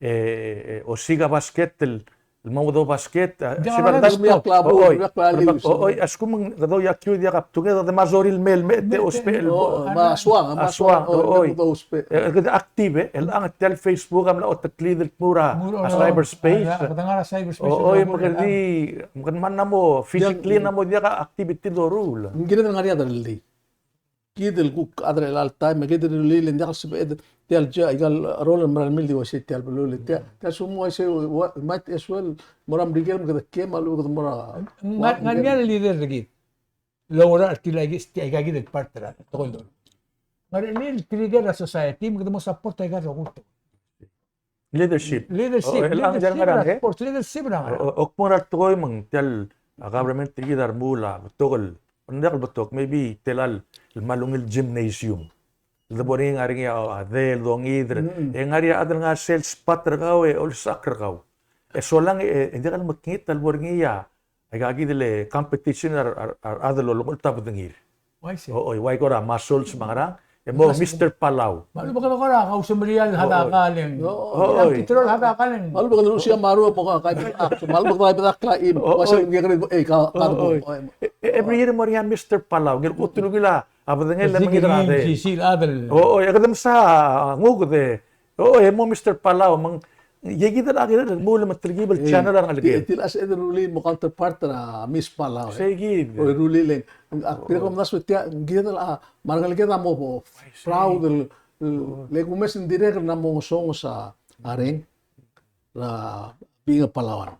e, e, osiik a basket el, el mo omedo basket, a, diak, se a, a, klabo, oi, diak a klabo, oi, a lsekum ng kede ouiakiu e diak a btunged e kede mo sorir el mei el mei e te ousbech el, o, me a soang, me a soang, oi, oi. E kede active, e, el ang tia el Facebook a mla oteklid el tmuu er a, a cyberspace. A, a, kede ngar er a cyberspace, oi, me kede di, me kede mla mo physically ng mo diak a activity el doruul. Ng kired el ngar er ngii a delii. Kid el kuk chad er chelecha el taem, me kid el rullii le ng diak el sebeched tia el, tia el, aika el role el mera el mle di uaisei tia el beluu, le tia, tia el sel mo uaisei, ua-, might as well mo er a Merikel me kede kem a lechub e kede mo er a, ngar, ngar er ngii a leader er kid el oureng er tia el, tia aika kid el part er a tekoi el doruul. Ngar er ngii el trigger er a society me kede mo support aika el rokui el tekoi. Leadership. Leadership. O, el ang, leadership er a, e? Sports, leadership er a. O, o, kmo er a tekoi me ng tia el, a, government er kid a remuul a betok el, ng diak el betok, maybe tela el, el kmal ungil gymnasium. El debo er ngii e ngar er ngii a, a, del dongid er, e ngar er ngii a chad el ngar er sel spot er kau e olsisechakl er kau. E solang e, e ng diak el mekngit a lebo er ngii a, aika kid el competition er a, er a, er a rechad el lolekoi el ta bedengir. Uaisei. O, o, ua iko er a muscles me a ngerang, e mo Mister Palau. Me a lebo kede kora kausemeriar el hadakal e ng. O, o, o. Kid el hadakal e ng. Me a lebo kede lusia maru e mo ka, ka, ka, me a lebo kede bedakl a im. O, o. Uaisei, ng kirel, e, ka, ka, o, o. E, e, every year mo er ngii a Mister Palau. Ngii el kot el ungil a bedengel e mengiil er a de. Sisichii el chad el. O, o, e kede mesa nguu kede. O, e mo Mister Palau, me ng, e kid el a kirel el remuul me telkib el channel a rengeleked. Tia el sebeched el rullii el mo counterpart er a Miss Palau, e. Sei kid. O, rullii le ng, a, tirka el omdasu e tia, ng kired el, a, me a rengeleked a mo proud el, el, le kumes ng dirrek el mo ngesonges a reng er a being a Palauan.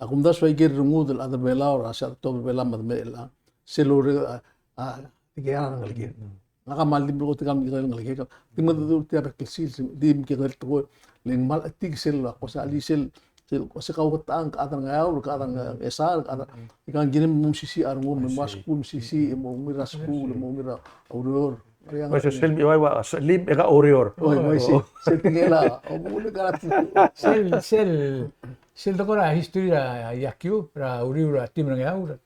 A kumdasu a ikel rengud el chad er Belau er a se a tobed er Belau me de mei el, a, sel lorrenges, a, a, tirke el ngar er a rengeleked. Ngak a kmal di mlo kot el kmal di ngar er a rengeleked. Di me de tia bek el sils, di me ke ngar er a tekoi, le ng kmal chetik sel, a, ko sel, sel, sel, ko sel kauketakl a chad er a Ngeaur, chad er a Ngchesar, chad er a, ika ng kirem mo mesisiich a rengum, mo er a skuul mesisiich, mo er a skuul, mo er a ureor. Oi, sel, sel, oi, ua, sel, lim, e ka ureor. Oi, oi, sel, sel tingel a, o, mo le ka. Sel, sel, sel tekoi er a history er a iakiu, er a uriul er a team er a Ngeaur.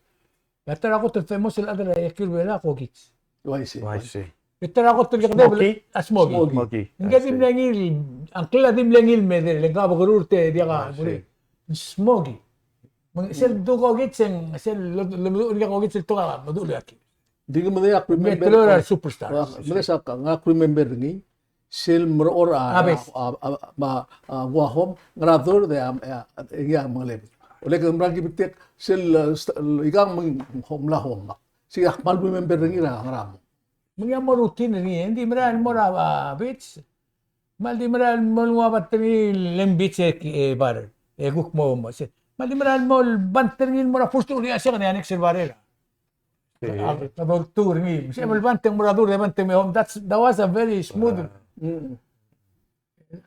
E a ta er a kot el famous el chad er a iakiu er a Belau a Kokich. Oi, sel. Oi, sel. E a ta er a kot el Smoky? A Smoky. Smoky. Ng di mle ngii, a ngklel a di mle ngii el medal, le ng ka bekerur te diak a, oi, sel. Smoky. Me ng sel du Kokich e ng, sel, le, le, le, Kokich el tekoi a, me du le iakiu. Di ke medengei ak remember. Better er a superstar. Ua, medengei sa ka, ngak remember er ngii, sel merechorech a, a, a, a, me a, a, Guahom, ngera third e, a, a, e, a, Mengelebed. Ole ke mera el ki betek, sel, e, st-, ikang me ng home, mla home. Sei ak kmal remember er ngii er a, ngera mo. Me ng mo routine er ngii, e ng di mera el mo er a, a, beach. Kmal di mera el mo el nguu a bant er ngii el beach e, e, bar. E kuk mo, mo, se. Kmal di mera el mo el bant er ngii el mo er a first floor, e a second, e a next el bar er a. Sei. A, a, a, door two er ngii. Se el bant e ng mo er a third, e bant e ng me home. That's, that was a very smooth. Wow. Mm.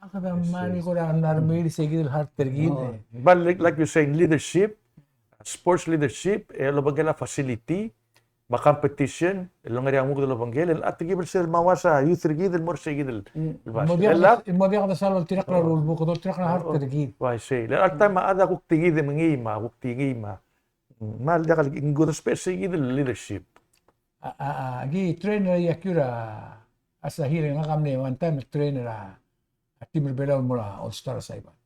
A kede mari kora ng mera el sei kid el heart er kid. No. But like, like you say, leadership, sports leadership, e lobengkel a facility, me a competition, el ongereomukl el obengkel, el a telkib el sel mauas a youth er kid el mo er sei kid el, mm, el basket. Mo diak, el a, mo diak de sal oltirakl er a rulebuk, oltirakl er a heart er kid. Bai sei. Le a taem a chad a kuk tingid e mengiim, a kuk tingii me a. Mm, me a diak el, ng kuk ousbech sei kid el leadership. A, a, a, ki trainer er a iakiu er a Asahi, ngak a mle one time trainer er a, a team er a Belau el mo er a All Star er a Saipan.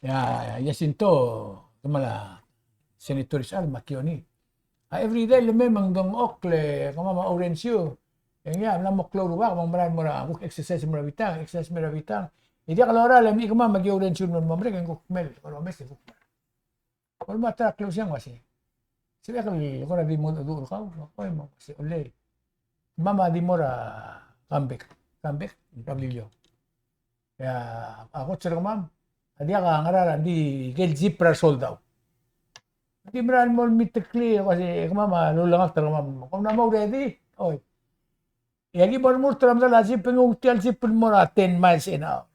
E a, e a Jacinto, kmal a senator er a Makioni. A everyday le mei me ng dengchokl e kemam a ourensiu. E ngii a mla mo klou el rubak me ng mera el mo er a kuk exercise el mo er a bitang, exercise el mo er a bitang. E diak lorael e mei kemam me ki ourensiu el mo merek e ng kuk mei el kora omes e kuk mei. Kora me a ta er a klou siang uaisei. Se bek el kora di mo dmu er kau, kora me uaisei, olei. Kemam a di mo er a Kambek, Kambek, er a Beliliou. E a, a coach er kemam a diak a ngera er a, ng di ikel jeep er a resoldau. Ng di mera el mo olmiteklii, e kemam a lulengakt er kemam, kom mla mo ready? Oi. E aki bo lemurt er a medal a jeep, e ng ungil tia el jeep el mo er a ten miles an hour.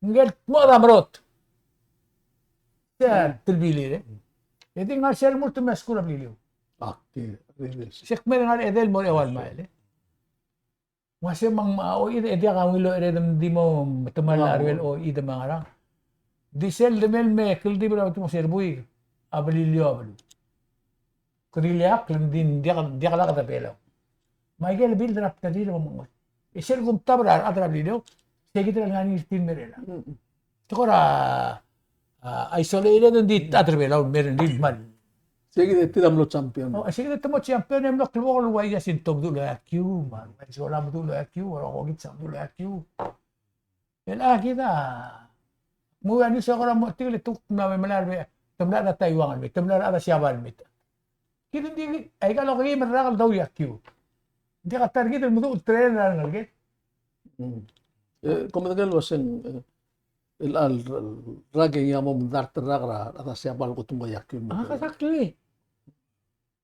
Ngikel tmodam a rot. Tia el telbilir, e. E di ngar sel lemurt me a skuul er a Beliliou. A, okay. Se kmeed e ngar er a edei el mo er a eua el mail, e. Ng uase me ng, a, oid, e diak a ungil oered, me ng di mo metemall a ruel oid me a ngerang. Di sel demel me kldibel a betok el mo se er a buik a Beliliou a beluu. Kede ileakl, ng di diak, diak lak de Belau. Me aike el build er a bdelil a mo mengull. E sel kumtab er a rechad er a Beliliou, se kid el ngar er ngii er tir el mer chelechang. Te kora, a, isolated, ng di chad er a Belau el mer, ng di kmal. Se kid e tir a mlo champion. O, se kid e te mo champion e mlo klebokel el uaisei, a Sinto a meduch el I Q, me a Sola a meduch el I Q, me a rokui kid a meduch el I Q. El a kid a, mo ua ngii se kora mo tir el tuk me a melai er a, te mla er a Taiwan el mei, te mla er a Siabal el mei. Kid ng di, aika el okeim el rak el dau I Q. Ng diak a ta er kid el meduch el train er a rengelekel. Mm. E, kom medengei el uaseng, e, el, el, el rak e ngii a mo medart el rak er a, er a Siabal el kot el nguu a I Q. Ah, exactly.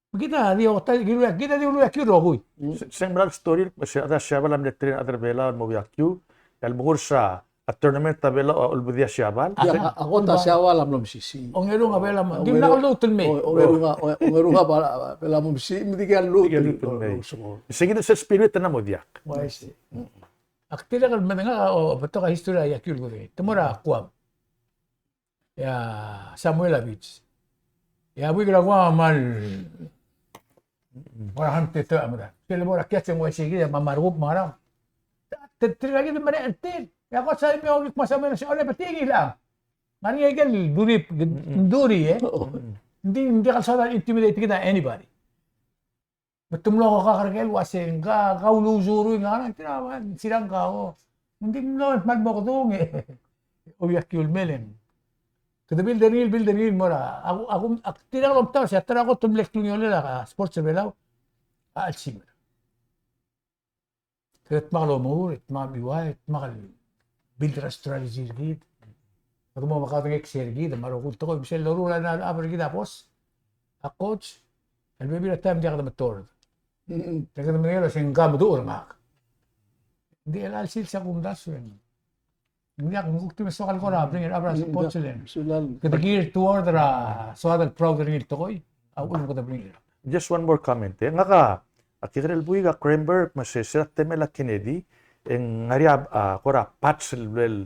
Kid a di ota, kid a di ulu I Q el rokui. Mm. Se, se ng mera el story, se a Siabal a mle train a rechad er a Belau el mo I Q, el mo er sel a tournament er a Belau, a Olbiil er a Siabal. Ia, a, a kot a Siabal a mlo mesisiich. Ongerung a Belau, ng di mla lluut el mei. O, ongerung a, o, ongerung a Belau a mlo mesisiich, me di kid a lluut el mei. Se kid a sel spirit a mo diak. Uaisei. Ak dirrek el medengei a, o, betok a history er a I Q el kudengei. Te mo er a Guam. E a Samuel a beach. E a buik er a Guam a kmal, kora hang te te a mera. Sel bo er a kiat se ng uaisei kid a mla mo er a Guam me a ngerang. Te, te, tirka kid a mera el tir. E a kot sa me a obis me a Samuel a se, ole, betik ngii el chang. Ngar er ngii a ikel duri, duri, e. Ng di, ng diak el soad el intimidate kid a anybody. Me te mlo kekak er ker el uasei, ngka, kau lusurui ngara, tir a, sirang kau. Ng di mlo, kmal mo kedung e. Oi, a kiul meleng. Kede build er ngii, build er ngii el mo er a, a ku, a ku, ak dirrek el omtab se a ta er a kot el mle klungiolel a sports er a Belau a Alzheimer. Kede dmak el omengur, dmak el mechiuaiu, dmak el build er a strategy er kid. Kede mo mekadengei er kid, me a rokui el tekoi, me sel loruul a chab er kid a boss, a coach, el bebil er a taem ng diak de metord. Mm-mm. Te kede medengei el uasei ngka a meduch er ngak. Ng di chelecha el sils a kumdasu e ng, ng diak, ng kuk di me soak el kora bring it up er a sports el. Kede gear toward er a soad el proud er ngii el tekoi a uchul me kede bring it up. Just one more comment, e. Ngak a, a kekerei el buik a Kremberg, me se, se er a temel a Kennedy, e ng ngar er ngii a, a, kora patch el, el,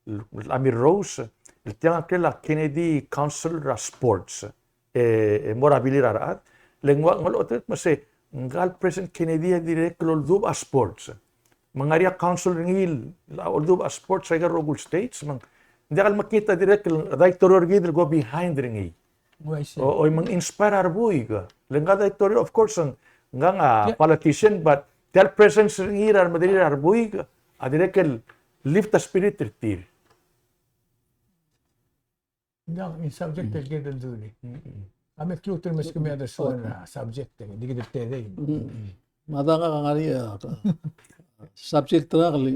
el, el Amir Rose, el tiang a kirel a Kennedy Council er a Sports, e, e mo er a bilir a rechad, le ng ua, ng olecholt me se, ngka el President Kennedy a dirrek el oldubech a sports. Me ng ngar er ngii a council er ngii el oldubech a sports er aike el rokui el states, me ng diak el mekngit a dirrek el daitorio er kid el go behind er ngii. Oh, I see. O, oi, me ng inspire a rebuik. Le ngka a daitorio, of course, ng, ngka a politician, but tia el presence er ngii er a remederir a rebuik a dirrek el lift a spirit er tir. Ng, in subject el kid el dulii. A me klou tir el meskemiu a de soal a subject, e di kid el tedei. Me a dang a ngar er ngii a subject er ngak el,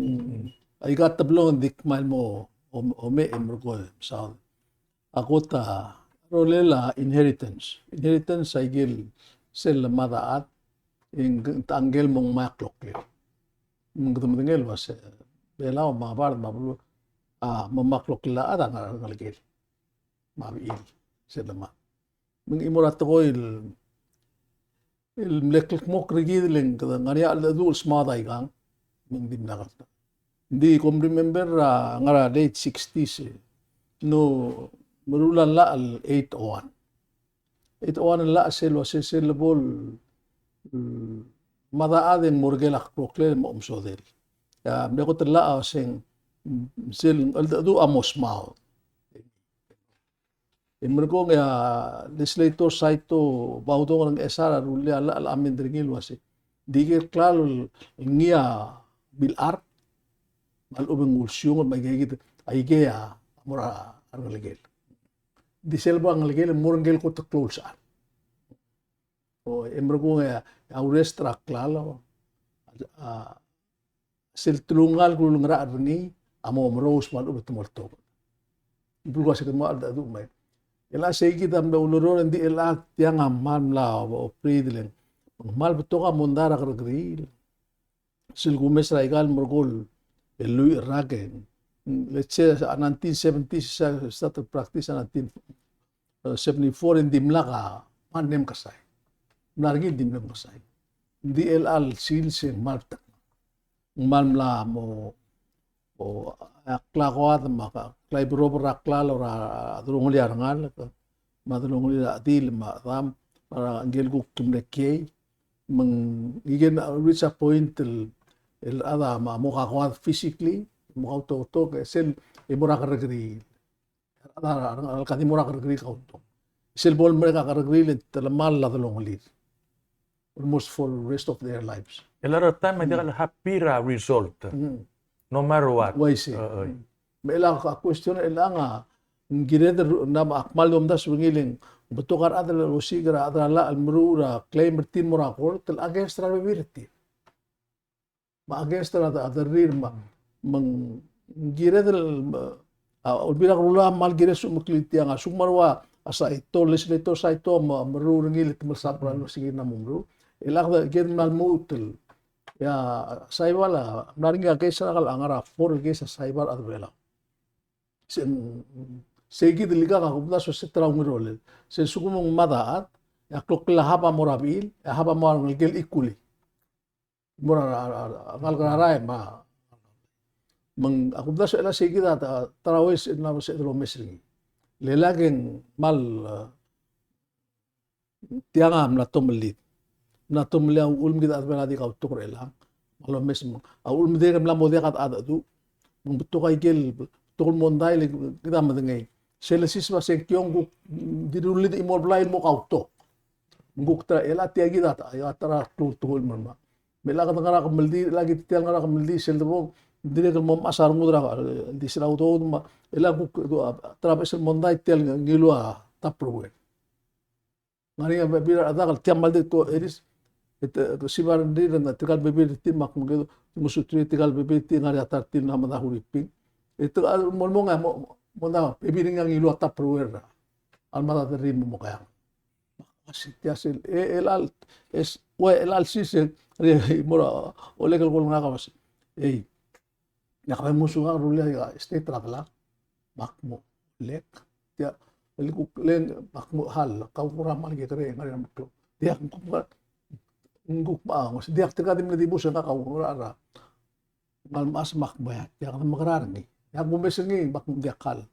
aika el teblong ng di kmal mo, o, omech e merekong e mesaod. A kot a rolel a inheritance. Inheritance a ikel sel lemad a chad, e ng, a ngkel mo ngmai a kloklel. Me kede medengei el uase Belau me a Bard me a beluu a mo ngmai a kloklel a chad a ngar er a rengelekel. Me a bechil, sel lemad. Me ng chimo er a tekoi el, el mle kldmokl er kid el ng kede ngar er ngii a cheldecheduch el smaod aikang, me ng dimlak. Ng di kom remember er a ngar er a late sixties, e. No, meruul a llach el eight oh one. Eight oh one el llach sel uase sel lebo el, mm, mad a chad e ng mo er ker a kloklel me a omesodel. E a mle kot el llach a uaseng, mm, sel cheldecheduch a mo smaod. E merekong e a legislator Saito Baodong er a Ngchesar a rullii a llach el amend er ngii el uase, di ikel klalo el ngii a bill er a, me a lechub e ng ulsiungel me aike kid, aike a mo er a rengelekel. Di sel bo a ngelekel el mo er ngkel kot el klou el sechal. O, e merekong e a urrest er a klalo. A, sel telungalek el ulengerachel er ngii a mo merous me a lechub e te mo oltobed. Ng belkul a se kid mo a cheldecheduch me. E le a sei kid a mle ulerror e ng di chelecha tiang a kmal mla operate el ng kmal betok a mondai er a kerrekeriil. Sel kumes er a ikal merekong el lluich el rak e, let's say, a nineteen seventy, se started practice a nineteen seventy-four, e ng dimlak a mle mekesai. Mla er ngii el di mle mekesai. Ng di chelecha el sils e ng kmal betok. Ng kmal mla mo, o, a klakoad me a klaiberob er a klalo er a delongelir a rengalek, me a delongelir a chedil me a chedam, me a ngike el kuk mle kiei. Me ng, ngike a reach a point el, el chad a mo kakoad physically, mo kautoketok, e sel, e mo er a kerrekeriil. A, a, a, a, ka di mo er a kerrekeriil kautok. Sel bo lemerek a kerrekeriil e te telemall a delongelir. Almost for the rest of their lives. A lot of time, me ng diak el happy er a result. Mm. No matter what. Uaisei. Oi, oi. Me chelecha a question er chelechang a, ng kired el, ng kmal di omdasu er ngii el ng betok a rechad el osiik er a chad er a llach el meruul a claim er tir el mo er a court el against er a rebebil er tir. Me a against er a, a derrir me, me ng kired el, me, a, Olbiil er a Kelulau a kmal kired el smeklii tiang, a lsekum a ua, a Saito, legislator Saito, me, meruul er ngii el te melsab er a, mm, losiik er a mo meruul. E le ak de, kired el mla lmuut el. E a Saibal a, mla er ngii a case er a, ngar er a four el case a Saibal a Belau. Se, sei kid el ikang a kumdasu e se ta er a ongerolel. Se lsekum ng mad a chad, e a klokl a hab a mo er a bechil, e a hab a mo er a ngelekel equally. Mo er a, a, a, a ngalek er a raem a. Me ng, a kumdasu e le sei kid a ta, ta er a uaisei el mla mo sebeched el omes er ngii. Le lak e ng kmal, e, tiang a mla tomellii. Mla tomellii a uchul me kid a chad er a Belau a di kautok er chelechang. Me a lomes me ng, a uchul me dirrek el mla mo diak a cheldecheduch. Me ng betok a ikel, betok el mondai el kid a medengei. Sel lesiseb a sengkio e ng kuk di rullii a chimo el blai el mo kautok. Me ng kuk ta er a, e le tia kid a ta, a ta er a klou el tekoi el mla. Me le kede ngar er a kemeldiil, le kid tia el ngar er a kemeldiil sel debong, dirrek el mo mechas a rengud er a, e, di sel a udoud me, e le kuk, a, ta er a beches el mondai tia el ngiluu a Tupperware. Ngar er ngii a bebil er a rechad el tia el mle di ko, e di, e te, ke siba er ngii er tirka el bebil er tir me ak mo kede, mo suturii tirka el bebil er tir ngar er a ta er tir el mla mo er a Huriping. E te, a, mo, mo, mo, mo, mo, bebil er ngii a ngiluu a Tupperware. A lemad a derrir me mo keang. Uase tia sel, e, e le, e, ua, e le sils e, e, mo er a, olek el kol ngak a uase. Ei, ngak a mo sukak rullii a state er a delak. Me ak mo lek. Tia, el kuk leng, me ak mo hal, kau kora mal kekerei, ngar er ngii a meklou. Tia, ng kuk, ng kuk ma, uase, tia, tirka di mle dibus e ngak a kau kora er a. Kmal mechas me ak mo, ia, tia kede mekerang er ngii. Ia, ak mo mes er ngii, me ak diak kal.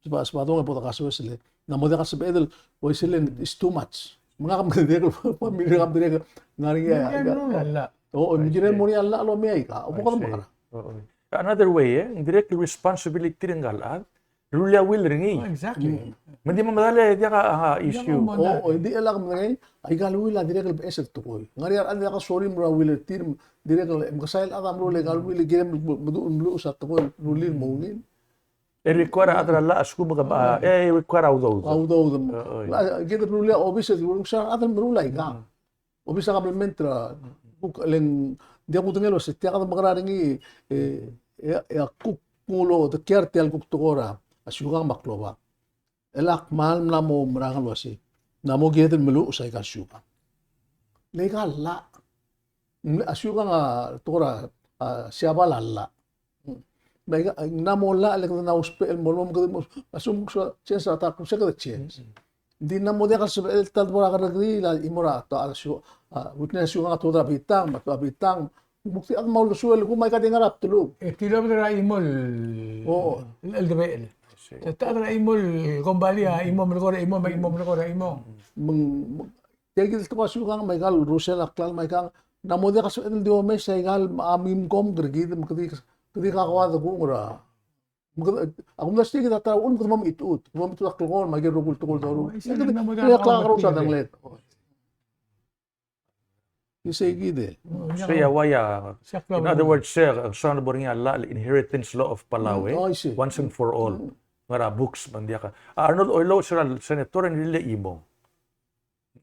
Seba, seba dong e bo dekasoes le. Ng mo diak a sebeched el, uaisei le, it's too much. Me ngak a dirrek el, family er ngak a dirrek el, ngar er ngii a, ng kirel mo er ngii a llach el omei aika. O bo kede mekerang. Another way, e, ng dirrek el responsibility er ngka el chad, rullii a will er ngii. Oh, exactly. Mm. Me ng di mo medal e diak a, a, issue. O, o, e di el ak medengei, aika el will a dirrek el beches el tekoi. Ngar er ngii a rechad el diak a sorir el mo er a will er tir, dirrek el, mekesai el chad a meruul aika el will, kirem el meduch el meluches a tekoi el rullii el mo ungil. E require a chad er a llach a lsekum ke, a, e require a udoud. A udoud. O, o. Kid el rullii a obis el, ng soak a chad el meruul aika. Mm. Obis a kabelment er a, kuk, le ng diak kudengei el uase tia kede mekerang er ngii, e, e, e a kuk ng uledekiar tia el kuk tekoi er a siukang me a klobak. E le ak kmal mla mo merang el uase, ng mla mo kired el meluches aika el siukang. Le aika el llach. A siukang a tekoi er a, a, Siabal a llach. Me aika, ng mla mo llach le kede mla ousbech el mo lom kede mo, a lsekum kuk soal change er a ta el kuk se kede change. Mm, mm. Ng di ng mla mo diak el sebechel el ta el debo er a kerrekeriil a chimo er a ta el siu, a, witness a siukang a tuobed er a bitang, me a tuobed er a bitang. Ng kuk di chad me a uldesuel el kuk me aika di ngar er a bdeluk. E tilobed er a chimo el, o, el, el debechel. I see. Se ta er a chimo el kombalii a chimo el melekoi er a chimo, me a chimo el melekoi er a chimo. Me ng, me ng, tia kid el tekoi a siukang me aika el rusel a klalo me aika, ng mla mo diak a sebeched el di omes aika el, a mimkom er kid, me kede, kede kakoad kung er a. Me kede, a kumdasu tia kid a ta er a uchul me kede mo mechitechut, kede mo mechitechut a klekongel me aike el rokui el tekoi el doruul. Kede, kede, kede klekakerous a delengcheklir. Isei kid e. Sei a ua ia, in other words, sei a, soak el bo er ngii a llach el inheritance law of Palau, e? Oh, I see. Once and for all. Mm. Ngar er a books, me ng diak a. A Arnold Oilouch er a senator a ngilai a chimo.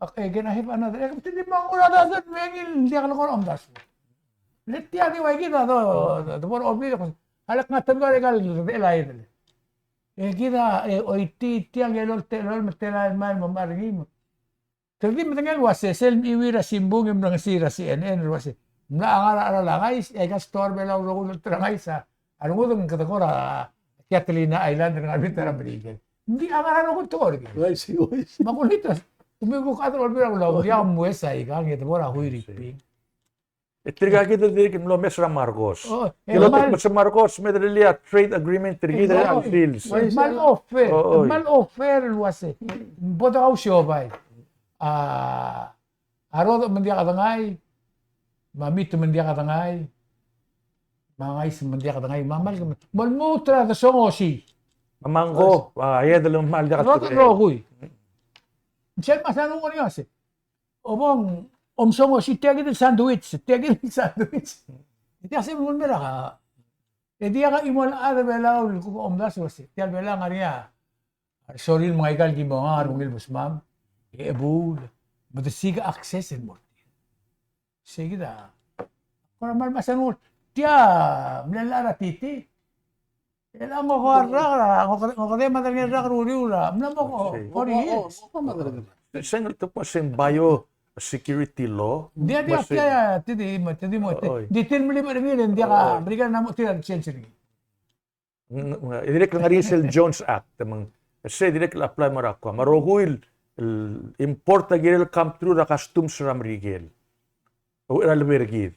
Ak, e, can I have another? E, ke di mo nguu a dozen me ngii el diak el kora omdasu. Le tia di ua kid a do, do, do bo er a obis, a lak ngar er a temel a ikal redechel a edei. E kid a, e, oitii tia el elolem, elolem, me tela el mei me mei er ngii me. Te di medengei el uase, sel mechiuii er a simbung e mlengesii er a C N N el uase, mla ngar er a cheral a ngais, e aika stoa er a Belau el rokui el olterau a ngais a, a rengud e ng kede kora Catalina Island er a ngar er a bita er a Merikel. Ng di a ngar er a rokui el tekoi er kid. Uaisei, uaisei. Me a kulengit, kemiu kuk chad er a Olbiil er a Kelulau, ng diak mues aikang, e de bo er a Huiriping. E tirka kid el dirk mlo mes er a Marcos. Oh, e, el otek me se Marcos, me derellii a trade agreement er kid er a sils. Kmal offer, kmal offer el uase. Bo dekau siobai. A, a Rodech me ng diak dengai, me a Mit me ng diak dengai, me a Ngais me ng diak dengai, me a Malk, me a lmuut er a desongosi. Me a Mangko, a, e de le kmal diak. Rodech el rokui. Sel mesa ng ungil el uase. Obong, omsongosi tia kid el sandwich, tia kid el sandwich. Tia se ng mera. E diak a chimo el chad er a Belau el kuk omdasu el uase, tia el Belau a ngar er ngii a sorir me aika el kimo ngar er a ungil besmam, e chebuul, me de siik a access el mo er tir. Sei kid a kora mal mesa ng ungil. Tia mle llach er a titi. E a ngok a rak, ngok, ngok a di mad er ngii el rak er a uriul a, mla mo ko, forty years. Se ng te ko se ng bio security law. Diak, diak, diak, te di mo, te di mo, te di tir mle bo er ngii, e ng diak a Merikel a mo tir a change er ngii. E dirrek el ngar er ngii sel Jones Act, me ng, se dirrek el apply mo er a kuk. Me a rokui el import a kirel el come through er a customs er a Merikel. Uchei er a lebo er kid.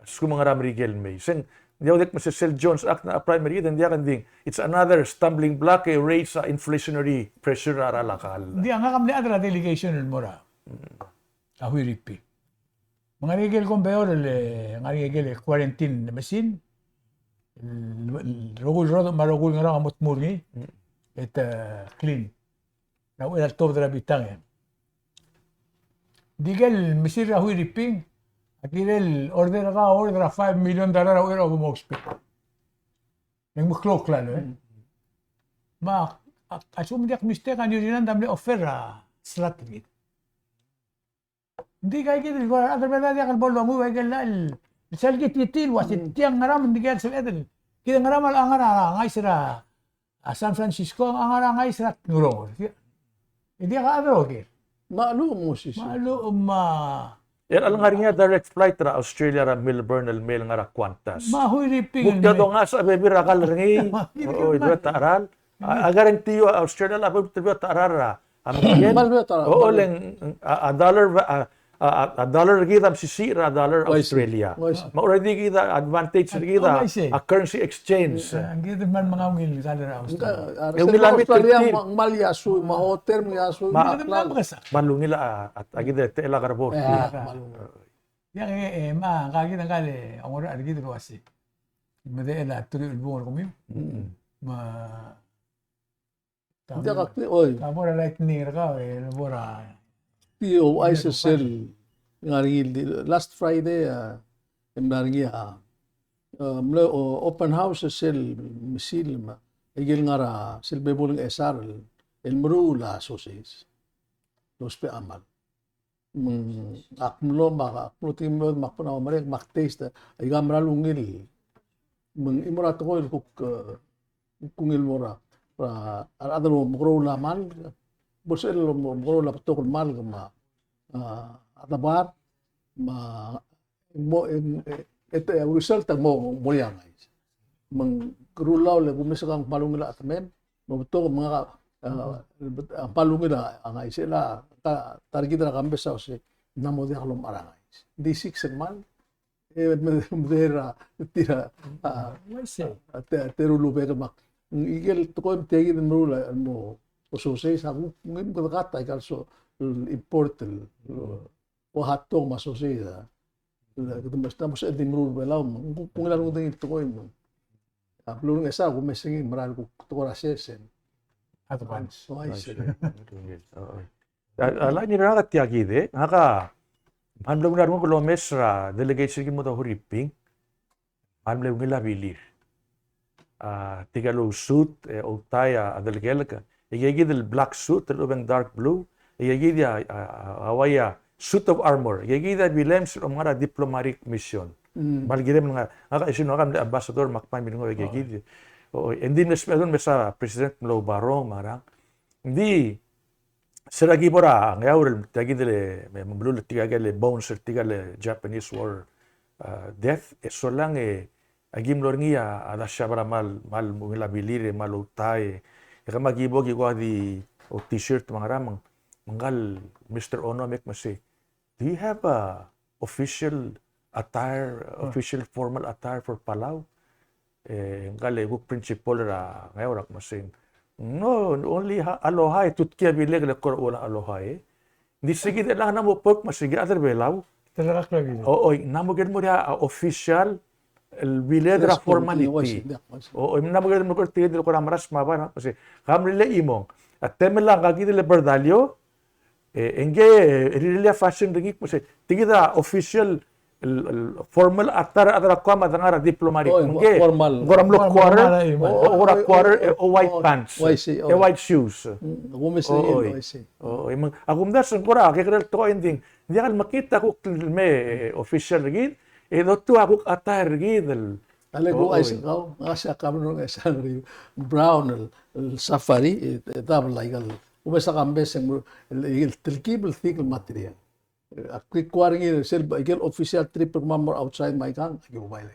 A lsekum ng ngar er a Merikel el mei. Se ng, ng diak, diak me se sel Jones Act a apply er kid, e ng diak, ng di, it's another stumbling block, e raise a inflationary pressure er a, er a kall. Ng di, ngak a mle chad er a delegation el mo er a, a Huiriping. Me ng ngar er ngii a ikel conveyor el, e, ng ngar er ngii a ikel quarantine machine. El, el rokui el Rodech me a rokui el Ngerang a mo tmuu er ngii. E te, e, clean. Er a uchei er a tuobed er a bitang e. Ng di ikel machine er a Huiriping a kirel order er a, order er a five million dollar er a uchei er a obo mo ousbech. E ng meklou a klalo, e. Me a, a, a lsekum ng diak mistake a New Zealand a mle offer a slot er kid. Ng di aika kid el kora rechad er a Belau a diak el bo longuu aike el, el sel kid el uase tiang ngera me ng di aike el sebeched el. Kid ngera me a ngar er a ngais er a, a San Francisco, a ngar er a ngais er a Ngerong. E diak a chad er a oker. Me a lechub, Moses. Me a lechub, me a. E a lengar er ngii a direct flight er a Australia er a Melbourne el mei el ngar er a Qantas. Me a Huiriping. Kuk tia dongasech a bebil er a kall er ngii. Oi, beot a cheral. I, I guarantee you, Australia a lebo er a beot a cheral er a, a Merikel. Kmal beot a cheral. O, le ng, a, a dollar, a, a, a dollar er kid a mesisiich er a dollar er a Australia. Uaisei. Me already kid a advantage er kid a, a currency exchange. Ng kid a kmal menga ungil dollar er a Australia. E ungil a mei er tir. Kmal iasui, me a hotel me iasui. Me a ungil a, a, a kid a techellek er a bo er tir. Kmal ungil. Ia, e, e, me a, ngka kid a ngka el, e, ongorech er kid el uase. Me de el a teruich el bung er kemiu. Mm. Me a, ng diak a kid, oi. Ka bo er a lightning er kau, e, bo er a. Di, o, uaisei sel, ngar er ngii, last Friday, a, e mla er ngii a, a, mle, o, open house sel mesil me a, ikel ngar er a, sel bebul Ngchesar el, el meruul a sausage. Lousbech a mal. Me ng ak mlo, me ak mlo, tia mlo, me ak bo er a merek, me ak taste, aika a mera el ungil. Me ng chimo er a tekoi el kuk, e, kuk ungil mo er a, er a, a rechad el omekeroul a malk, bo lsebechel el omekeroul a betok el malk me a, a, a debar, me a mo, e, e, e, e, result a mo, mo er ngii a ngais. Me ng kerulau le kumes a kmal ungil a chetemem, me betok me ngak a, a, a kmal ungil a ngais, e le ta er kid er a kambes a uase, ng mo diak lomechar a ngais. Di six el mal, e, me, me de er a, tir a, a, a, te, teru el ubek el mak. Ikel tekoi me tia kid el meruul a, mo, mo sausage a kuk, ng, ng kede cut a ikal so, import el, o hot dog me a sausage a. Kede mesa mo sebeched el di meruul er a Belau, me ng kuk ungil a rengud el tekoi me. A beluu er a Ngchesar a kumes er ngii el mera el kuk tekoi er a session. Advance. Uaisei. A, a line er ngak a tia kid e, ngak a, kmal mle ungil a renguk el omes er a delegation er kid el mo er a Huriping. Kmal mle ungil a bilir. A, tirka el ousuit, e, outai a, a delekelek. E, e kid el black suit, el lechub e ng dark blue, E aikid a, a, a, a uai a suit of armor. E aikid a bilem sel omngar a diplomatic mission. Mm. Me a le kirem el ngar, ngak a, isi ngak a mle ambassador me ak kmal milengoi e aikid. O, e ng di mle sebechel el mesa president el mlo barong me a ngerang. Ng di, se er a ki bo er a Ngeaur el tia kid el, me, me meluul tirka el bones er tirka el Japanese war, ah, death, e solang e, aki mlo er ngii a, a Dasha Bra mal, mal ungil a bilir e mal outai. E kemam ki bo ki kuk di o T-shirt me a ngerang, me ngkal Mister Ono me kmo sei, "Do you have a official attire, official formal attire for Palau?" E ngkal e kuk principal er a Ngeaur a kmo sei, "No, only ha-, aloha e tutkii a bilek el kora ua aloha e." Ng di se kid el ng mla mo poke me sei kid a rechad er a Belau. Te lak a bilek. O, oi, ng mla mo kede mo er a, a, official el bilek er a formality. Oi, oi. O, oi, ng mla mo kede mo er tir el kora meras me a bai, me sei, "Ka mle chimong. A temel a ngka kid el Berdalio, e, e ngke, e, rirellii a fashion er ngii," me sei, "tia kid a official, el, el formal attire a rechad er a Guam a dengar er a diplomatic." Oi, me ngke, formal. Ng kora mlo quarter, formal, o, o, kora quarter, e, o white pants. Oi, sei, e white shoes. Mm, a kumes er ngii, oi, sei. O, e me ng, a kumdasu ng kora kekerei el tekoi e ng di, ng diak el mekngit a kuk mei, e, official er kid, e dotuu a kuk attire er kid el. A le kuk, o, oi, uaisei kau, ngak a se a governor e se a ngeri brown el, el safari, e, e double aika el. Kumes a kambes e ng, el, el telkib el thick el material. Ak kuk kora ngii sel, ikel official trip er kemam mo er a outside me aikang, aki oba el.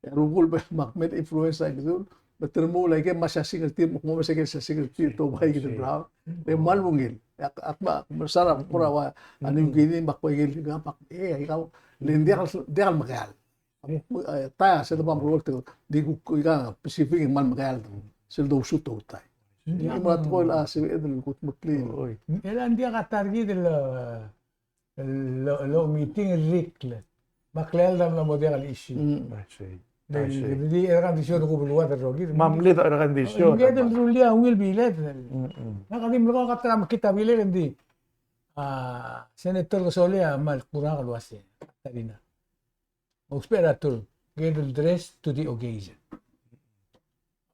E a rokui el bek el kmal influence a ikidul, me te remuul a ikel mla siasing er tir, me kmo mesa ikel siasing er tir, te oba ikid el brown. E kmal ungil. Ak, ak me, me sera kora ua, a New Guinea, me ak ua ikel, me ak, e, aikau, le ng diak, diak el mekeald. E, ta, se de bam rol te, di kuk, ika, Pacific, e kmal mekeald. Sel dousut outai. Ng di mo er a tekoi el a, se, e, de kuk meklii. Oi. E le ng diak a ta er kid el, el, el meeting el rirelii. Me a kleald a mla mo diak el issue. Mm. I see. I see. Di, di, di, er a kandisio el kuk beluad el rokir. Me a mle er a kandisio. Ng di el rullii a ungil biled. Mm, mm. Ngak a di mle ko a ta er a mekngit a biled e ng di. A, Senator Kesolei a kmal kuk er ngak el uase, Katarina, ousbech er a term, get dressed to the occasion.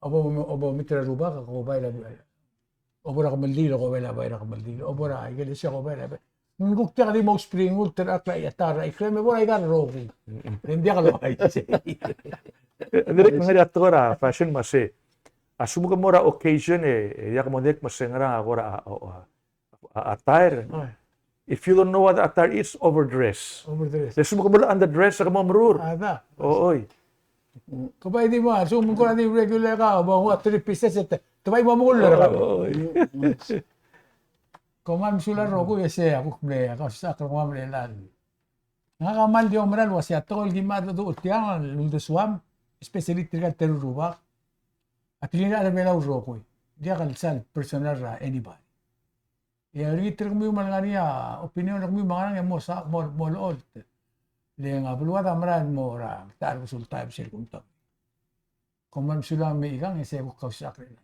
Obo, obo meet er a rubak, ko bai er a, obo er a kemeldiil, ko bai er a, bai er a kemeldiil, obo er a ikelesia, ko bai er a, bai. Ng kuk diak di mo spring ul, ter a klai a ta er a ikrem, e bo er a ikal rokui. Ng diak el uaisei. Dirrek el ngar er a tekoi er a fashion me sei. A lsekum ke mo er a occasion e, e diak mo dek me se ngerang a kora, a, a, a, attire. Oi. If you don't know what attire is, overdress. Overdress. Le lsekum ke mo underdress, ke mo meruul. A, da. O, oi. Ke bai di mo, a lsekum ke kora di regular ka, bo nguu a three pieces, e te, te bai mo mengull er kau. Oi. Kom kmal mesulang el rokui e sei a kuk mle, a kau sisechakl er kemam el chelecha el. Ngak a kmal di oumera el uase a tekoi el ki mla dedu el tiang el uldesuam, especially tirka el terung el rubak. A tekingir a rechad er a Belau el rokui. Diak el sal personal er a anybody. E a uriul er kemiu me a lengar er ngii a opinion er kemiu me a ngerang e mo sa, mo, mo olecholt. Le ng a beluad a mera el mo er a ta er a besul taem sel kumtang. Kom kmal mesulang me ikang e sei a kuk kausisechakl er ngii.